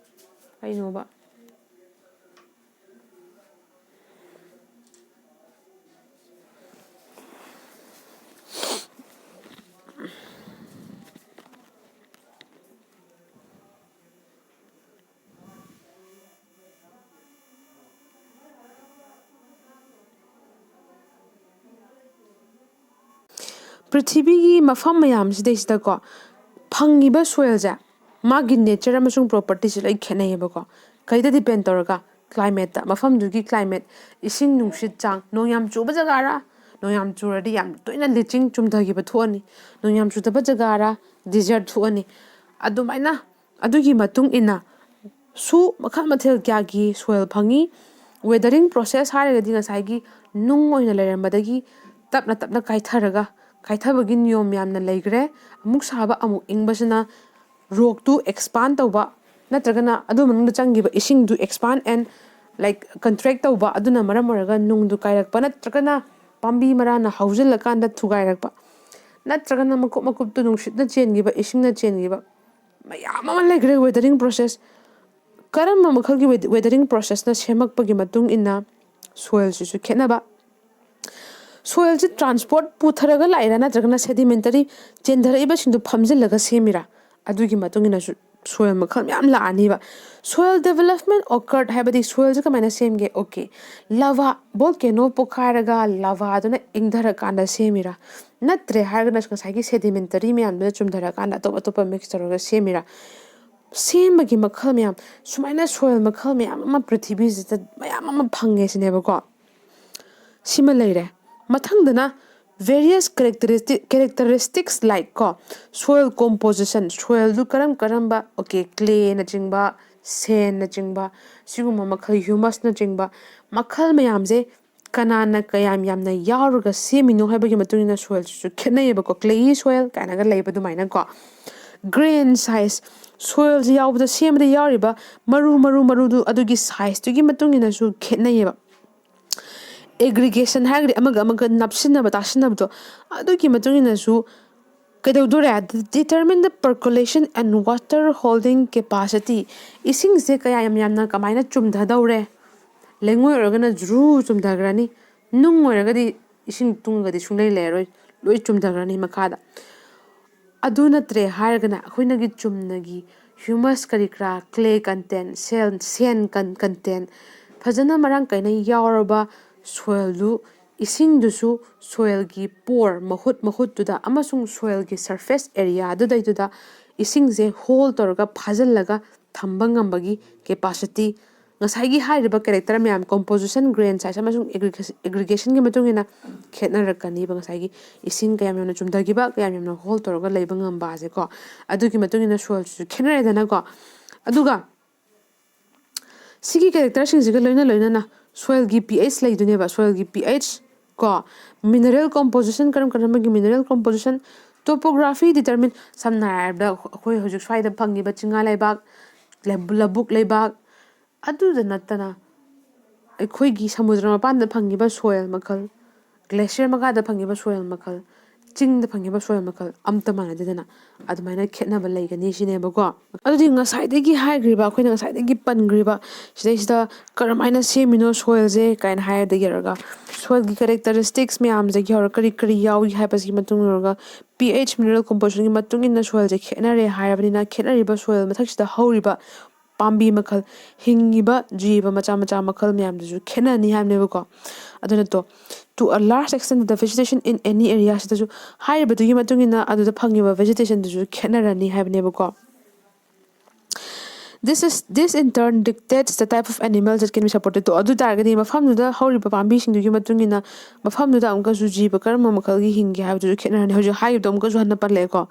ꯀꯩꯅꯣꯕ? ꯄ꯭ꯔꯤꯊꯤꯕꯤꯒꯤ ꯃꯐꯝ ꯃꯌꯥꯝꯁꯤꯗꯩꯁꯤꯗꯀꯣ, ꯐꯪꯉꯤꯕ ꯁꯣꯏꯜꯁꯦ ꯃꯥꯒꯤ ꯅꯦꯆꯔ ꯑꯃꯁꯨꯡ ꯄ꯭ꯔꯣꯄꯔꯇꯤꯁꯦ ꯂꯣꯏ ꯈꯦꯠꯅꯩꯌꯦꯕꯀꯣ꯫ ꯀꯩꯗ ꯗꯤꯄꯦꯟ ꯇꯧꯔꯒ? ꯀ꯭ꯂꯥꯏꯃꯦꯠꯇ, ꯃꯐꯝꯗꯨꯒꯤ ꯀ꯭ꯂꯥꯏꯃꯦꯠ, ꯏꯁꯤꯡ ꯅꯨꯡꯁꯤꯠ ꯆꯥꯡ, ꯅꯣꯡ ꯌꯥꯝ ꯆꯨꯕ ꯖꯒꯥꯔ, ꯅꯣꯡ ꯌꯥꯝ ꯆꯨꯔꯗꯤ ꯌꯥꯝ ꯇꯣꯏꯅ ꯂꯤꯆꯤꯡ ꯆꯨꯝꯊꯈꯤꯕ ꯊꯣꯛꯑꯅꯤ, ꯅꯣꯡ ꯌꯥꯝ ꯆꯨꯗꯕ ꯖꯒꯥꯔ ꯗꯤꯖꯔꯠ ꯊꯣꯛꯑꯅꯤ꯫ ꯑꯗꯨꯃꯥꯏꯅ ꯑꯗꯨꯒꯤ ꯃꯇꯨꯡ ꯏꯟꯅ ꯁꯨ ꯃꯈꯜ ꯃꯊꯦꯜ ꯀꯌꯥꯒꯤ ꯁꯣꯏꯜ ꯐꯪꯉꯤ꯫ ꯋꯦꯗꯔꯤꯡ ꯄ꯭ꯔꯣꯁꯦꯁ ꯍꯥꯏꯔꯒꯗꯤ ꯉꯁꯥꯏꯒꯤ ꯅꯨꯡ ꯑꯣꯏꯅ ꯂꯩꯔꯝꯕꯗꯒꯤ ꯇꯞꯅ ꯇꯞꯅ ꯀꯥꯏꯊꯔꯒ, ꯀꯥꯏꯊꯕꯒꯤ ꯅꯤꯌꯣꯝ ꯌꯥꯝꯅ ꯂꯩꯈ꯭ꯔꯦ꯫ ꯑꯃꯨꯛ ꯁꯥꯕ, ꯑꯃꯨꯛ ꯏꯪꯕꯁꯤꯅ ꯔꯣꯛꯇꯨ ꯑꯦꯛꯁꯄꯥꯟ ꯇꯧꯕ ꯅꯠꯇ꯭ꯔꯒꯅ ꯑꯗꯨ ꯃꯅꯨꯡꯗ ꯆꯪꯈꯤꯕ ꯏꯁꯤꯡꯗꯨ expand and, like, contract ꯇꯧꯕ, ꯑꯗꯨꯅ ꯃꯔꯝ ꯑꯣꯏꯔꯒ ꯅꯨꯡꯗꯨ ꯀꯥꯏꯔꯛꯄ ꯅꯠꯇ꯭ꯔꯒꯅ ꯄꯥꯝꯕꯤ ꯃꯔꯥꯅ ꯍꯧꯖꯤꯜꯂꯀꯥꯟꯗ ꯊꯨꯒꯥꯏꯔꯛꯄ꯫ ꯅꯠꯇ꯭ꯔꯒꯅ ꯃꯀꯨꯞ ꯃꯀꯨꯞꯇꯨ ꯅꯨꯡꯁꯤꯠꯅ ꯆꯦꯟꯈꯤꯕ, ꯏꯁꯤꯡꯅ ꯆꯦꯟꯈꯤꯕ ꯃꯌꯥꯝ ꯑꯃ ꯂꯩꯈ꯭ꯔꯦ꯫ Weathering process, ꯀꯔꯝꯕ ꯃꯈꯜꯒꯤ weathering processꯅ ꯁꯦꯝꯃꯛꯄꯒꯤ ꯃꯇꯨꯡ ꯏꯟꯅ soilꯁꯤꯁꯨ ꯈꯦꯠꯅꯕ, soilꯁꯤ transport ꯄꯨꯊꯔꯒ ꯂꯥꯛꯏꯔꯥ ꯅꯠꯇ꯭ꯔꯒꯅ sedimentary ꯆꯦꯟꯊꯔꯛꯏꯕꯁꯤꯡꯗꯨ ꯐꯝꯖꯤꯜꯂꯒ ꯁꯦꯝꯃꯤꯔꯥ, ꯑꯗꯨꯒꯤ ꯃꯇꯨꯡ ꯏꯟꯅꯁꯨ soil ꯃꯈꯜ ꯃꯌꯥꯝ ꯂꯥꯛꯑꯅꯤꯕ꯫ Soil development occurred ꯍꯥꯏꯕꯗꯤ soilꯁꯦ ꯀꯃꯥꯏꯅ ꯁꯦꯝꯒꯦ? Okay, lava, volcano ꯄꯣꯈꯥꯏꯔꯒ lavaꯗꯨꯅ ꯏꯪꯊꯔꯀꯥꯟꯗ ꯁꯦꯝꯃꯤꯔꯥ? ꯅꯠꯇ꯭ꯔꯦ ꯍꯥꯏꯔꯒꯅ ꯉꯁꯥꯏꯒꯤ sedimentary ꯃꯌꯥꯝꯗꯨꯅ ꯆꯨꯝꯊꯔꯀꯥꯟꯗ ꯑꯇꯣꯞ ꯑꯇꯣꯞꯄ mix ꯇꯧꯔꯒ ꯁꯦꯝꯃꯤꯔꯥ? ꯁꯦꯝꯕꯒꯤ ꯃꯈꯜ ꯃꯌꯥꯝ, ꯁꯨꯃꯥꯏꯅ soil ꯃꯈꯜ ꯃꯌꯥꯝ ꯑꯃ ꯄ꯭ꯔꯤꯊꯤꯕꯤꯁꯤꯗ ꯃꯌꯥꯝ ꯑꯃ ꯐꯪꯉꯦ ꯁꯤꯅꯦꯕꯀꯣ꯫ ꯁꯤꯃ ꯂꯩꯔꯦ꯫ ꯃꯊꯪꯗꯅ various characteristic characteristics like ꯀꯣ, soil composition, soilꯗꯨ ꯀꯔꯝ ꯀꯔꯝꯕ, okay, clayꯅꯆꯤꯡꯕ, sandꯅꯆꯤꯡꯕ, ꯁꯤꯒꯨꯝꯕ ꯃꯈꯜ, humusꯅꯆꯤꯡꯕ ꯃꯈꯜ ꯃꯌꯥꯝꯁꯦ ꯀꯅꯥꯅ ꯀꯌꯥꯝ ꯌꯥꯝꯅ ꯌꯥꯎꯔꯒ ꯁꯦꯝꯃꯤꯅꯣ ꯍꯥꯏꯕꯒꯤ ꯃꯇꯨꯡ ꯏꯟꯅ soilꯁꯤꯁꯨ ꯈꯦꯠꯅꯩꯌꯦꯕꯀꯣ꯫ Clayey soil ꯀꯥꯏꯅꯒ ꯂꯩꯕ ꯑꯗꯨꯃꯥꯏꯅꯀꯣ꯫ Grain size, soilꯁꯤ ꯌꯥꯎꯕꯗ, ꯁꯦꯝꯕꯗ ꯌꯥꯎꯔꯤꯕ ꯃꯔꯨ ꯃꯔꯨ ꯃꯔꯨꯗꯨ ꯑꯗꯨꯒꯤ sizeꯇꯨꯒꯤ ꯃꯇꯨꯡ ꯏꯟꯅꯁꯨ ꯈꯦꯠꯅꯩꯌꯦꯕ꯫ Aggregation ꯍꯥꯏꯔꯒꯗꯤ ꯑꯃꯒ ꯑꯃꯒ ꯅꯞꯁꯤꯟꯅꯕ, ꯇꯥꯁꯤꯟꯅꯕꯗꯣ, ꯑꯗꯨꯒꯤ ꯃꯇꯨꯡ ꯏꯟꯅꯁꯨ ꯀꯩꯗꯧꯗꯣꯔꯦ? Determine the percolation and water holding capacity. ꯏꯁꯤꯡꯁꯦ ꯀꯌꯥ ꯌꯥꯝ ꯌꯥꯝꯅ ꯀꯃꯥꯏꯅ ꯆꯨꯝꯊꯗꯧꯔꯦ? ꯂꯩꯉꯣꯏ ꯑꯣꯏꯔꯒꯅ ꯖꯨꯔꯨ ꯆꯨꯝꯊꯈ꯭ꯔꯅꯤ, ꯅꯨꯡ ꯑꯣꯏꯔꯒꯗꯤ ꯏꯁꯤꯡ ꯇꯨꯡꯉꯒꯗꯤ ꯁꯨꯡꯂꯩ ꯂꯩꯔꯔꯣꯏ, ꯂꯣꯏ ꯆꯨꯝꯊꯈ꯭ꯔꯅꯤ ꯃꯈꯥꯗ꯫ ꯑꯗꯨ ꯅꯠꯇ꯭ꯔꯦ ꯍꯥꯏꯔꯒꯅ ꯑꯩꯈꯣꯏꯅꯒꯤ ꯆꯨꯝꯅꯒꯤ humus ꯀꯔꯤ ꯀꯔꯥ, clay content, sand, sand con- content ꯐꯖꯅ ꯃꯔꯥꯡ ꯀꯥꯏꯅ ꯌꯥꯎꯔꯕ soilꯗꯨ, ꯏꯁꯤꯡꯗꯨꯁꯨ soilꯒꯤ pore, ꯃꯍꯨꯠ ꯃꯍꯨꯠꯇꯨꯗ ꯑꯃꯁꯨꯡ soilꯒꯤ surface areaꯗꯨꯗꯩꯗꯨꯗ ꯏꯁꯤꯡꯁꯦ hold ꯇꯧꯔꯒ ꯐꯥꯖꯤꯜꯂꯒ ꯊꯝꯕ ꯉꯝꯕꯒꯤ capacity, ꯉꯁꯥꯏꯒꯤ ꯍꯥꯏꯔꯤꯕ character ꯃꯌꯥꯝ, composition, grain size ꯑꯃꯁꯨꯡ aggregation- aggregationꯒꯤ ꯃꯇꯨꯡ ꯏꯟꯅ ꯈꯦꯠꯅꯔꯛꯀꯅꯤꯕ꯫ ꯉꯁꯥꯏꯒꯤ ꯏꯁꯤꯡ ꯀꯌꯥꯝ ꯌꯥꯝꯅ ꯆꯨꯝꯊꯈꯤꯕ, ꯀꯌꯥꯝ ꯌꯥꯝꯅ hold ꯇꯧꯔꯒ ꯂꯩꯕ ꯉꯝꯕ ꯑꯁꯦꯀꯣ, ꯑꯗꯨꯒꯤ ꯃꯇꯨꯡ ꯏꯟꯅ soilꯁꯤꯁꯨ ꯈꯦꯠꯅꯔꯦꯗꯅꯀꯣ꯫ ꯑꯗꯨꯒ ꯁꯤꯒꯤ characterꯁꯤꯡꯁꯤꯒ ꯂꯣꯏꯅ ꯂꯣꯏꯅꯅ soilꯒꯤ pH ꯂꯩꯗꯣꯏꯅꯦꯕ꯫ Soilꯒꯤ pH ꯀꯣ, mineral composition, ꯀꯔꯝ ꯀꯔꯝꯕꯒꯤ mineral composition, topography determine, ꯁꯝꯅ ꯍꯥꯏꯔꯕꯗ ꯑꯩꯈꯣꯏ ꯍꯧꯖꯤꯛ ꯁ꯭ꯋꯥꯏꯗ ꯐꯪꯉꯤꯕ ꯆꯤꯡꯉꯥ ꯂꯩꯕꯥꯛ, ꯂꯧꯕꯨꯛ ꯂꯩꯕꯥꯛ, ꯑꯗꯨꯗ ꯅꯠꯇꯅ ꯑꯩꯈꯣꯏꯒꯤ ꯁꯃꯨꯗ꯭ꯔ ꯃꯄꯥꯟꯗ ꯐꯪꯉꯤꯕ soil ꯃꯈꯜ, glacier ꯃꯈꯥꯗ ꯐꯪꯉꯤꯕ soil ꯃꯈꯜ, ꯆꯤꯡꯗ ꯐꯪꯉꯤꯕ soil ꯃꯈꯜ ꯑꯝꯇ ꯃꯥꯟꯅꯗꯦꯗꯅ꯫ ꯑꯗꯨꯃꯥꯏꯅ ꯈꯦꯠꯅꯕ ꯂꯩꯒꯅꯤ ꯁꯤꯅꯦꯕꯀꯣ꯫ ꯑꯗꯨꯗꯤ ꯉꯁꯥꯏꯗꯒꯤ ꯍꯥꯏꯈ꯭ꯔꯤꯕ, ꯑꯩꯈꯣꯏꯅ ꯉꯁꯥꯏꯗꯒꯤ ꯄꯟꯈ꯭ꯔꯤꯕ ꯁꯤꯗꯩꯁꯤꯗ ꯀꯔꯝꯍꯥꯏꯅ ꯁꯦꯝꯃꯤꯅꯣ soilꯁꯦ ꯀꯥꯏꯅ ꯍꯥꯏꯔꯗꯒꯤ ꯌꯧꯔꯒ soilꯒꯤ characteristics ꯃꯌꯥꯝꯁꯤꯗꯒꯤ ꯍꯧꯔꯒ ꯀꯔꯤ ꯀꯔꯤ ꯌꯥꯎꯏ ꯍꯥꯏꯕꯁꯤꯒꯤ ꯃꯇꯨꯡ ꯏꯟꯅ pH mineral compositionꯒꯤ ꯃꯇꯨꯡ ꯏꯟꯅ soilꯁꯦ ꯈꯦꯠꯅꯔꯦ ꯍꯥꯏꯔꯕꯅꯤꯅ, ꯈꯦꯠꯅꯔꯤꯕ soil ꯃꯊꯛꯁꯤꯗ ꯍꯧꯔꯤꯕ ꯄꯥꯝꯕꯤ ꯃꯈꯜ, ꯍꯤꯡꯉꯤꯕ ꯖꯤꯕ ꯃꯆꯥ ꯃꯆꯥ ꯃꯈꯜ ꯃꯌꯥꯝꯗꯨꯁꯨ ꯈꯦꯠꯅꯅꯤ ꯍꯥꯏꯕꯅꯦꯕꯀꯣ꯫ ꯑꯗꯨꯅ ꯇꯣ, to a large extent the vegetation in any area ꯁꯤꯗꯁꯨ ꯍꯥꯏꯔꯤꯕꯗꯨꯒꯤ ꯃꯇꯨꯡ ꯏꯟꯅ ꯑꯗꯨꯗ ꯐꯪꯉꯤꯕ vegetationꯗꯨꯁꯨ ꯈꯦꯠꯅꯔꯅꯤ ꯍꯥꯏꯕꯅꯦꯕꯀꯣ꯫ This is, this in turn dictates the type of animals that can be supported. ꯇꯣ, ꯑꯗꯨ ꯇꯥꯔꯒꯗꯤ ꯃꯐꯝꯗꯨꯗ ꯍꯧꯔꯤꯕ ꯄꯥꯝꯕꯤꯁꯤꯡꯗꯨꯒꯤ ꯃꯇꯨꯡ ꯏꯟꯅ ꯃꯐꯝꯗꯨꯗ ꯑꯃꯨꯛꯀꯁꯨ ꯖꯤꯕ ꯀꯔꯝꯕ ꯃꯈꯜꯒꯤ ꯍꯤꯡꯒꯦ ꯍꯥꯏꯕꯗꯨꯁꯨ ꯈꯦꯠꯅꯔꯅꯤ꯫ ꯍꯧꯖꯤꯛ ꯍꯥꯏꯈꯤꯕꯗꯣ ꯑꯃꯨꯛꯀꯁꯨ ꯍꯟꯅ ꯄꯜꯂꯛꯑꯦꯀꯣ꯫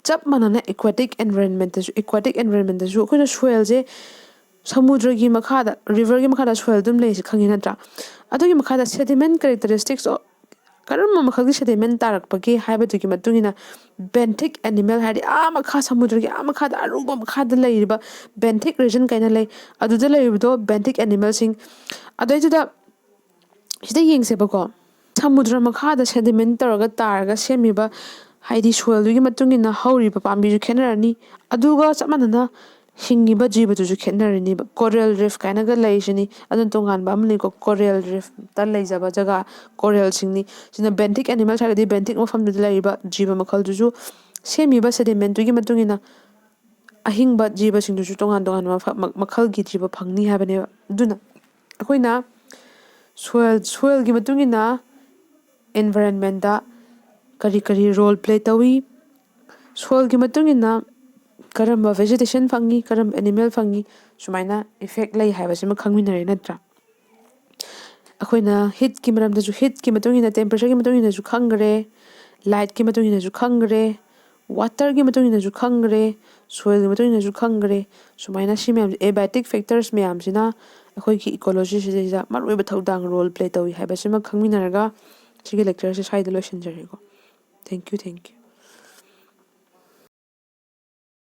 ꯆꯞ ꯃꯥꯟꯅꯅ aquatic environmentꯇꯁꯨ, aquatic environmentꯇꯁꯨ ꯑꯩꯈꯣꯏꯅ soilꯁꯦ ꯁꯃꯨꯗ꯭ꯔꯒꯤ ꯃꯈꯥꯗ, riverꯒꯤ ꯃꯈꯥꯗ soil ꯑꯗꯨꯝ ꯂꯩꯁꯦ ꯈꯪꯉꯤ ꯅꯠꯇ꯭ꯔꯥ? ꯑꯗꯨꯒꯤ ꯃꯈꯥꯗ sediment characteristics, ꯀꯔꯝꯕ ꯃꯈꯜꯒꯤ sediment ꯇꯥꯔꯛꯄꯒꯦ ꯍꯥꯏꯕꯗꯨꯒꯤ ꯃꯇꯨꯡ ꯏꯟꯅ benthic animal ꯍꯥꯏꯗꯤ ꯑꯥ ꯃꯈꯥ, ꯁꯃꯨꯗ꯭ꯔꯒꯤ ꯑꯥ ꯃꯈꯥꯗ, ꯑꯔꯨꯕ ꯃꯈꯥꯗ ꯂꯩꯔꯤꯕ benthic region ꯀꯥꯏꯅ ꯂꯩ, ꯑꯗꯨꯗ ꯂꯩꯔꯤꯕꯗꯣ benthic animalꯁꯤꯡ꯫ ꯑꯗꯩꯗꯨꯗ ꯁꯤꯗ ꯌꯦꯡꯁꯦꯕꯀꯣ, ꯁꯃꯨꯗ꯭ꯔ ꯃꯈꯥꯗ sediment ꯇꯧꯔꯒ ꯇꯥꯔꯒ ꯁꯦꯝꯃꯤꯕ, ꯍꯥꯏꯗꯤ soilꯗꯨꯒꯤ ꯃꯇꯨꯡ ꯏꯟꯅ ꯍꯧꯔꯤꯕ ꯄꯥꯝꯕꯤꯁꯨ ꯈꯦꯠꯅꯔꯅꯤ꯫ ꯑꯗꯨꯒ ꯆꯞ ꯃꯥꯟꯅꯅ ꯍꯤꯡꯉꯤꯕ ꯖꯤꯕꯗꯨꯁꯨ ꯈꯦꯠꯅꯔꯅꯤꯕ꯫ Coral reef ꯀꯥꯏꯅꯒ ꯂꯩꯔꯤꯁꯤꯅꯤ, ꯑꯗꯨꯅ ꯇꯣꯉꯥꯟꯕ ꯑꯃꯅꯤꯀꯣ꯫ Coralꯇ ꯂꯩꯖꯕ ꯖꯒꯥ, coralꯁꯤꯡꯅꯤ꯫ ꯁꯤꯅ benthic animals ꯍꯥꯏꯔꯒꯗꯤ benthic ꯃꯐꯝꯗꯨꯗ ꯂꯩꯔꯤꯕ ꯖꯤꯕ ꯃꯈꯜꯗꯨꯁꯨ ꯁꯦꯝꯃꯤꯕ sedimentꯇꯨꯒꯤ ꯃꯇꯨꯡ ꯏꯟꯅ ꯑꯍꯤꯡꯕ ꯖꯤꯕꯁꯤꯡꯗꯨꯁꯨ ꯇꯣꯉꯥꯟ ꯇꯣꯉꯥꯟꯕ ꯃꯐ-, ꯃ-, ꯃꯈꯜꯒꯤ ꯖꯤꯕ ꯐꯪꯅꯤ ꯍꯥꯏꯕꯅꯦꯕ꯫ ꯑꯗꯨꯅ ꯑꯩꯈꯣꯏꯅ soil, soilꯒꯤ ꯃꯇꯨꯡ ꯏꯟꯅ environmentꯇ ꯀꯔꯤ ꯀꯔꯤ role play ꯇꯧꯏ, soilꯒꯤ ꯃꯇꯨꯡ ꯏꯟꯅ ꯀꯔꯝꯕ vegetation ꯐꯪꯉꯤ, ꯀꯔꯝꯕ animal ꯐꯪꯉꯤ, ꯁꯨꯃꯥꯏꯅ effect ꯂꯩ ꯍꯥꯏꯕꯁꯤꯃ ꯈꯪꯃꯤꯟꯅꯔꯦ ꯅꯠꯇ꯭ꯔꯥ? ꯑꯩꯈꯣꯏꯅ heatꯀꯤ ꯃꯔꯝꯗꯁꯨ, heatꯀꯤ ꯃꯇꯨꯡ ꯏꯟꯅ, temperatureꯒꯤ ꯃꯇꯨꯡ ꯏꯟꯅꯁꯨ ꯈꯪꯈ꯭ꯔꯦ, lightꯀꯤ ꯃꯇꯨꯡ ꯏꯟꯅꯁꯨ ꯈꯪꯈ꯭ꯔꯦ, waterꯒꯤ ꯃꯇꯨꯡ ꯏꯟꯅꯁꯨ ꯈꯪꯈ꯭ꯔꯦ, soilꯒꯤ ꯃꯇꯨꯡ ꯏꯟꯅꯁꯨ ꯈꯪꯈ꯭ꯔꯦ꯫ ꯁꯨꯃꯥꯏꯅ ꯁꯤ ꯃꯌꯥꯝꯁꯦ, abiotic factors ꯃꯌꯥꯝꯁꯤꯅ ꯑꯩꯈꯣꯏꯒꯤ ecology ꯁꯤꯗꯩꯁꯤꯗ ꯃꯔꯨꯑꯣꯏꯕ ꯊꯧꯗꯥꯡ, role play ꯇꯧꯏ ꯍꯥꯏꯕꯁꯤꯃ ꯈꯪꯃꯤꯟꯅꯔꯒ ꯁꯤꯒꯤ lectureꯁꯦ ꯁ꯭ꯋꯥꯏꯗ ꯂꯣꯏꯁꯤꯟꯖꯔꯒꯦꯀꯣ꯫ Thank you, thank you꯫